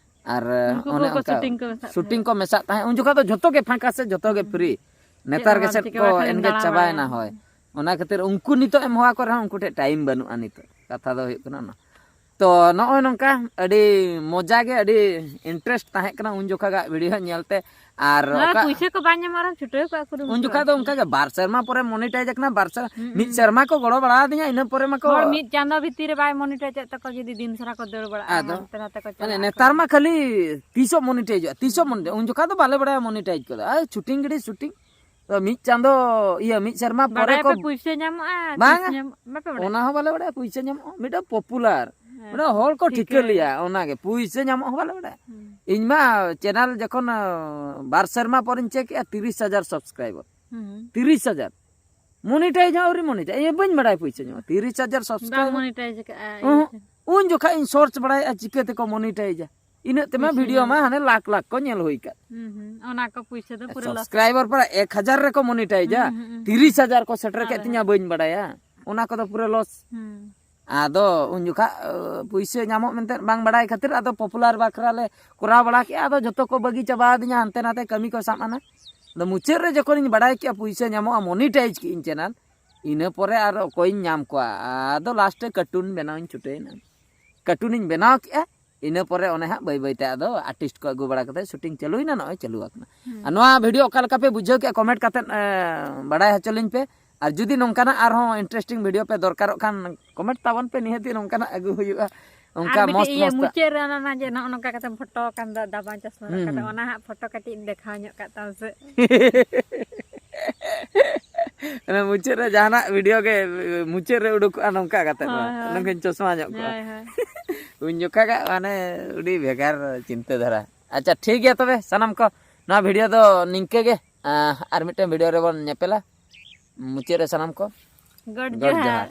ᱟᱨ, ᱩᱱᱠᱩ ᱚᱱᱮ ᱠᱚᱠᱚ ᱚᱱᱠᱟ ᱥᱩᱴᱤᱝ ᱠᱚ ᱢᱮᱥᱟᱜ ᱥᱩᱴᱤᱝ ᱛᱟᱦᱮᱸᱫ᱾ ᱠᱚ ᱢᱮᱥᱟᱜ ᱛᱟᱦᱮᱸᱫ, ᱩᱱ ᱡᱚᱠᱷᱚᱱ ᱫᱚ ᱡᱷᱚᱛᱚ ᱜᱮ ᱯᱷᱟᱸᱠᱟ ᱥᱮ ᱡᱷᱚᱛᱚ ᱜᱮ ᱦᱩᱸ᱾ ᱯᱷᱨᱤ᱾ ᱪᱮᱫ ᱱᱮᱛᱟᱨ ᱦᱚᱸ ᱜᱮ ᱵᱟᱢ ᱥᱮᱫ ᱪᱤᱠᱟᱹ ᱠᱚ ᱵᱟᱲᱟᱭᱟ, ᱠᱷᱟᱹᱞᱤᱢ ᱮᱱᱜᱮᱡ ᱫᱟᱬᱟ ᱪᱟᱵᱟᱭᱮᱱᱟ, ᱵᱟᱲᱟᱭᱟ᱾ ᱦᱳᱭ᱾ ᱚᱱᱟ ᱠᱷᱟᱹᱛᱤᱨ ᱩᱱᱠᱩ ᱱᱤᱛᱚᱜ ᱮᱢ ᱦᱚᱦᱚ ᱟᱠᱚ ᱨᱮᱦᱚᱸ ᱩᱱᱠᱩ ᱴᱷᱮᱱ ᱴᱟᱭᱤᱢ ᱵᱟᱹᱱᱩᱜᱼᱟ, ᱱᱤᱛᱚᱜ ᱠᱟᱛᱷᱟ ᱫᱚ ᱦᱩᱭᱩᱜ ᱠᱟᱱᱟ ᱚᱱᱟ᱾ ᱛᱚ ᱱᱚᱜᱼᱚᱭ ᱱᱚᱝᱠᱟ ᱟᱹᱰᱤ ᱢᱚᱡᱟ ᱜᱮ, ᱟᱹᱰᱤ ᱤᱱᱴᱟᱨᱮᱥᱴ ᱛᱟᱦᱮᱸ ᱠᱟᱱᱟ ᱩᱱ ᱡᱚᱠᱷᱟᱜᱟᱜ ᱵᱷᱤᱰᱤᱭᱳ ᱧᱮᱞ ᱛᱮ᱾ ᱟᱨ ᱱᱚᱣᱟ ᱚᱠᱟ ᱯᱩᱭᱥᱟᱹ ᱠᱚ ᱵᱟᱝ ᱧᱟᱢᱚᱜ ᱨᱮᱦᱚᱸ ᱪᱷᱩᱴᱟᱹᱣ ᱠᱚᱜᱼᱟ ᱠᱚ ᱩᱱ ᱩᱱᱠᱩ ᱡᱚᱠᱷᱟ ᱫᱚ᱾ ᱚᱱᱠᱟ ᱜᱮ ᱵᱟᱨ ᱥᱮᱨᱢᱟ ᱯᱚᱨᱮ ᱢᱚᱱᱤᱴᱟᱭᱤᱡᱽ ᱟᱠᱟᱱᱟ, ᱵᱟᱨ ᱥᱮᱨ-, ᱦᱩᱸ, ᱢᱤᱫ ᱦᱩᱸ᱾ ᱥᱮᱨᱢᱟ ᱠᱚ ᱜᱚᱲᱚ ᱵᱟᱲᱟ ᱟᱹᱫᱤᱧᱟ, ᱤᱱᱟᱹ ᱯᱚᱨᱮ ᱢᱟᱠᱚ ᱦᱚᱲ ᱢᱤᱫ ᱪᱟᱸᱫᱚ ᱵᱷᱤᱛᱤᱨ ᱨᱮ ᱵᱟᱭ ᱢᱚᱱᱤᱴᱟᱭᱤᱡᱽ ᱮᱫ ᱛᱟᱠᱚ, ᱡᱩᱫᱤ ᱫᱤᱱ ᱥᱟᱨᱟ ᱠᱚ ᱫᱟᱹᱲ ᱵᱟᱲᱟᱜᱼᱟ, ᱟᱫᱚ ᱦᱟᱱᱛᱮ ᱱᱟᱛᱮ ᱠᱚ ᱢᱟᱱᱮ ᱪᱟᱞᱟᱜᱼᱟ ᱱᱮᱛᱟᱨ ᱠᱚ᱾ ᱢᱟ ᱠᱷᱟᱹᱞᱤ ᱛᱤᱥᱚᱜ ᱢᱚᱱᱤᱴᱟᱭᱤᱡᱚᱜᱼᱟ, ᱛᱤᱥᱚᱜ ᱢᱚᱱᱤᱴᱟᱭᱤᱡᱽ, ᱩᱱ ᱡᱚᱠᱷᱟ ᱫᱚ ᱵᱟᱞᱮ ᱵᱟᱲᱟᱭᱟ ᱢᱚᱱᱤᱴᱟᱭᱤᱡᱽ ᱠᱚᱫᱚ᱾ ᱟᱨ ᱥᱩᱴᱤᱝ ᱜᱤᱰᱤ ᱥᱩᱴᱤᱝ᱾ ᱛᱚ ᱢᱤᱫ ᱪᱟᱸᱫᱚ, ᱤᱭᱟᱹ, ᱢᱤᱫ ᱥᱮᱨᱢᱟ ᱯᱚᱨᱮ ᱵᱟᱲᱟᱭ ᱠᱚ ᱯᱮ ᱯᱩᱭᱥᱟᱹ ᱧᱟᱢᱚᱜᱼᱟ, ᱵᱟᱝᱟ᱾ ᱛᱤᱥ ᱧᱟᱢᱚᱜ, ᱵᱟᱯᱮ ᱵᱟᱲᱟᱭᱟ? ᱚᱱᱟ ᱦᱚᱸ ᱵᱟᱞᱮ ᱵᱟᱲᱟᱭᱟ, ᱯᱩᱭᱥᱟᱹ ᱧᱟᱢᱚᱜᱼᱟ᱾ ᱢᱤᱫᱴᱟᱝ ᱯᱚᱯᱩᱞᱟᱨ᱾ ᱦᱮᱸ, ᱢᱟᱱᱮ ᱦᱚᱲ ᱠᱚ ᱴᱷᱤᱠᱟᱹ ᱴᱷᱤᱠᱟᱹ᱾ ᱞᱮᱭᱟ, ᱚᱱᱟᱜᱮ᱾ ᱯᱩᱭᱥᱟᱹ ᱧᱟᱢᱚᱜ ᱦᱚᱸ ᱵᱟᱞᱮ ᱵᱟᱲᱟᱭᱟ᱾ ᱦᱩᱸ᱾ ᱤᱧ ᱢᱟ ᱪᱮᱱᱮᱞ ᱡᱚᱠᱷᱚᱱ, ᱟᱸ, ᱵᱟᱨ ᱥᱮᱨᱢᱟ ᱯᱚᱨᱤᱧ ᱪᱮᱠ ᱮᱜᱼᱟ, ᱛᱤᱨᱤᱥ ᱦᱟᱡᱟᱨ ᱥᱟᱵᱥᱠᱨᱟᱭᱵᱟᱨ᱾ ᱦᱩᱸ᱾ ᱛᱤᱨᱤᱥ ᱦᱟᱡᱟᱨ᱾ ᱢᱚᱱᱤᱴᱟᱭᱤᱡᱽ ᱦᱚᱸ ᱟᱹᱣᱨᱤ ᱢᱚᱱᱤᱴᱟᱭᱤᱡᱽ᱾ ᱤᱧ ᱵᱟᱹᱧ ᱵᱟᱲᱟᱭᱟ ᱯᱩᱭᱥᱟᱹ ᱧᱟᱢᱚᱜᱼᱟ᱾ ᱛᱤᱨᱤᱥ ᱦᱟᱡᱟᱨ ᱵᱟᱝ ᱥᱟᱵᱥᱠᱨᱟᱭᱵᱟᱨ᱾ ᱢᱚᱱᱤᱴᱟᱭᱤᱡᱽ ᱟᱠᱟᱜᱼᱟ, ᱚᱦᱚᱸ᱾ ᱤᱭᱟᱹ᱾ ᱩᱱ ᱡᱚᱠᱷᱟᱡ ᱤᱧ ᱥᱟᱨᱪ ᱵᱟᱲᱟᱭᱮᱜᱼᱟ, ᱪᱤᱠᱟᱹ ᱛᱮᱠᱚ ᱢᱚᱱᱤᱴᱟᱭᱤᱡᱟ᱾ ᱤᱱᱟᱹᱜ ᱛᱮᱢᱟ ᱯᱩᱭᱥᱟᱹ ᱵᱷᱤᱰᱤᱭᱳ ᱧᱟᱢᱚᱜᱼᱟ᱾ ᱢᱟ ᱦᱟᱱᱮ ᱞᱟᱠᱷ ᱞᱟᱠᱷ ᱠᱚ ᱧᱮᱞ ᱦᱩᱭ ᱠᱟᱫ᱾ ᱦᱩᱸ, ᱦᱩᱸ᱾ ᱚᱱᱟ ᱠᱚ ᱯᱩᱭᱥᱟᱹ ᱫᱚ ᱯᱩᱨᱟᱹ ᱞᱚᱥ᱾ ᱥᱟᱵᱥᱠᱨᱟᱭᱵᱟᱨ ᱯᱟᱨᱟ ᱮᱠ ᱦᱟᱡᱟᱨ ᱨᱮᱠᱚ ᱢᱚᱱᱤᱴᱟᱭᱤᱡᱟ᱾ ᱦᱩᱸ, ᱦᱩᱸ, ᱦᱩᱸ᱾ ᱛᱤᱨᱤᱥ ᱦᱟᱡᱟᱨ ᱠᱚ ᱥᱮᱴᱮᱨ ᱠᱮᱫ ᱟᱫᱚ ᱛᱤᱧᱟ, ᱦᱟᱸᱜ᱾ ᱵᱟᱹᱧ ᱵᱟᱲᱟᱭᱟ᱾ ᱚᱱᱟ ᱠᱚᱫᱚ ᱯᱩᱨᱟᱹ ᱞᱚᱥ᱾ ᱦᱩᱸ᱾ ᱟᱫᱚ ᱩᱱ ᱡᱚᱠᱷᱟᱡ, ᱟᱹ, ᱯᱩᱭᱥᱟᱹ ᱧᱟᱢᱚᱜ ᱢᱮᱱᱛᱮ ᱵᱟᱝ ᱵᱟᱲᱟᱭ ᱠᱷᱟᱹᱛᱤᱨ ᱟᱫᱚ ᱯᱚᱯᱩᱞᱟᱨ ᱵᱟᱠᱷᱨᱟ ᱞᱮ ᱠᱚᱨᱟᱣ ᱵᱟᱲᱟ ᱠᱮᱜᱼᱟ᱾ ᱟᱫᱚ ᱡᱚᱛᱚ ᱠᱚ ᱵᱟᱹᱜᱤ ᱪᱟᱵᱟ ᱟᱹᱫᱤᱧᱟ, ᱦᱟᱱᱛᱮ ᱱᱟᱛᱮ ᱠᱟᱹᱢᱤ ᱠᱚ ᱥᱟᱵ ᱮᱱᱟ᱾ ᱟᱫᱚ ᱢᱩᱪᱟᱹᱫ ᱨᱮ ᱡᱚᱠᱷᱚᱱᱤᱧ ᱵᱟᱲᱟᱭ ᱠᱮᱜᱼᱟ ᱯᱩᱭᱥᱟᱹ ᱧᱟᱢᱚᱜᱼᱟ, ᱢᱚᱱᱤᱴᱟᱭᱤᱡᱽ ᱠᱮᱜᱼᱟᱹᱧ ᱪᱮᱱᱮᱞ, ᱤᱱᱟᱹ ᱯᱚᱨᱮ ᱟᱨ ᱚᱠᱚᱭᱤᱧ ᱧᱟᱢ ᱠᱚᱣᱟ? ᱟᱫᱚ ᱞᱟᱥᱴ ᱨᱮ ᱠᱟᱨᱴᱩᱱ ᱵᱮᱱᱟᱣᱤᱧ ᱪᱷᱩᱴᱟᱹᱣᱮᱱᱟ᱾ ᱠᱟᱨᱴᱩᱱᱤᱧ ᱵᱮᱱᱟᱣ ᱠᱮᱜᱼᱟ, ᱤᱱᱟᱹ ᱯᱚᱨᱮ ᱚᱱᱮ ᱦᱟᱸᱜ ᱵᱟᱹᱭ ᱵᱟᱹᱭ ᱛᱮ ᱟᱫᱚ ᱟᱨᱴᱤᱥᱴ ᱠᱚ ᱟᱹᱜᱩ ᱵᱟᱲᱟ ᱠᱟᱛᱮ ᱥᱩᱴᱤᱝ ᱪᱟᱹᱞᱩᱭᱮᱱᱟ, ᱱᱚᱜᱼᱚᱭ ᱪᱟᱹᱞᱩ ᱟᱠᱟᱱᱟ᱾ ᱦᱩᱸ᱾ ᱟᱨ ᱱᱚᱣᱟ ᱵᱷᱤᱰᱤᱭᱳ ᱚᱠᱟ ᱞᱮᱠᱟ ᱯᱮ ᱵᱩᱡᱷᱟᱹᱣ ᱠᱮᱜᱼᱟ, ᱠᱚᱢᱮᱱᱴ ᱠᱟᱛᱮ, ᱮ, ᱵᱟᱲᱟᱭ ᱦᱚᱪᱚ ᱞᱤᱧ ᱯᱮ᱾ ᱟᱨ ᱡᱩᱫᱤ ᱱᱚᱝᱠᱟᱱᱟᱜ ᱟᱨᱦᱚᱸ ᱤᱱᱴᱟᱨᱮᱥᱴᱤᱝ ᱵᱷᱤᱰᱤᱭᱳ ᱯᱮ ᱫᱚᱨᱠᱟᱨᱚᱜ ᱠᱷᱟᱱ, ᱠᱚᱢᱮᱱᱴ ᱛᱟᱵᱚᱱ ᱯᱮ, ᱱᱤᱦᱟᱹᱛᱤ ᱱᱚᱝᱠᱟᱱᱟᱜ ᱟᱹᱜᱩ ᱦᱩᱭᱩᱜᱼᱟ᱾ ᱚᱱᱠᱟ ᱟᱨ ᱢᱤᱫᱴᱤᱡ ᱢᱚᱥᱛ ᱤᱭᱟᱹ ᱢᱚᱥᱛ ᱢᱩᱪᱟᱹᱫ ᱨᱮ ᱚᱱᱟ, ᱚᱱᱟ ᱡᱮ ᱱᱚᱜᱼᱚ ᱱᱚᱝᱠᱟ ᱠᱟᱛᱮᱢ ᱯᱷᱳᱴᱳ ᱟᱠᱟᱱ ᱫᱚ, ᱫᱟᱵᱟᱝ ᱪᱚᱥᱢᱟ ᱦᱚᱨᱚᱜ ᱦᱩᱸ, ᱠᱟᱛᱮ, ᱦᱩᱸ᱾ ᱚᱱᱟ ᱦᱟᱸᱜ ᱯᱷᱳᱴᱳ ᱠᱟᱹᱴᱤᱡ ᱮᱢ ᱫᱮᱠᱷᱟᱣ ᱧᱚᱜ ᱠᱟᱜ ᱛᱟᱢ ᱥᱮ᱾ ᱚᱱᱟ ᱢᱩᱪᱟᱹᱫ ᱨᱮ ᱡᱟᱦᱟᱱᱟᱜ ᱵᱷᱤᱰᱤᱭᱳ ᱜᱮ ᱢᱩᱪᱟᱹᱫ ᱨᱮ ᱩᱰᱩᱠᱚᱜᱼᱟ ᱱᱚᱝᱠᱟ ᱠᱟᱛᱮ, ᱦᱳᱭ, ᱦᱳᱭ᱾ ᱱᱚᱝᱠᱟᱧ ᱪᱚᱥᱢᱟ ᱧᱚᱜ ᱠᱚᱜᱼᱟ᱾ ᱦᱳᱭ, ᱦᱳᱭ᱾ ᱩᱱ ᱡᱚᱠᱷᱟ ᱜᱮ ᱢᱟᱱᱮ ᱟᱹᱰᱤ ᱵᱷᱮᱜᱟᱨ ᱪᱤᱱᱛᱟᱹ ᱫᱷᱟᱨᱟ᱾ ᱟᱪᱪᱷᱟ, ᱴᱷᱤᱠ ᱜᱮᱭᱟ ᱛᱚᱵᱮ ᱥᱟᱱᱟᱢ ᱠᱚ, ᱱᱚᱣᱟ ᱵᱷᱤᱰᱤᱭᱳ ᱫᱚ ᱱᱤᱝᱠᱟᱹ ᱜᱮ᱾ ᱟᱨ ᱢᱤᱫᱴᱮᱱ ᱵᱷᱤᱰᱤᱭᱳ ᱨᱮᱵᱚᱱ ᱧᱮᱯᱮᱞᱟ᱾ ᱢᱩᱪᱟᱹᱫ ᱨᱮ ᱥᱟᱱᱟᱢ ᱠᱚ ᱜᱚᱰ ᱜᱚᱰ ᱡᱚᱦᱟᱨ᱾ ᱡᱚᱦᱟᱨ᱾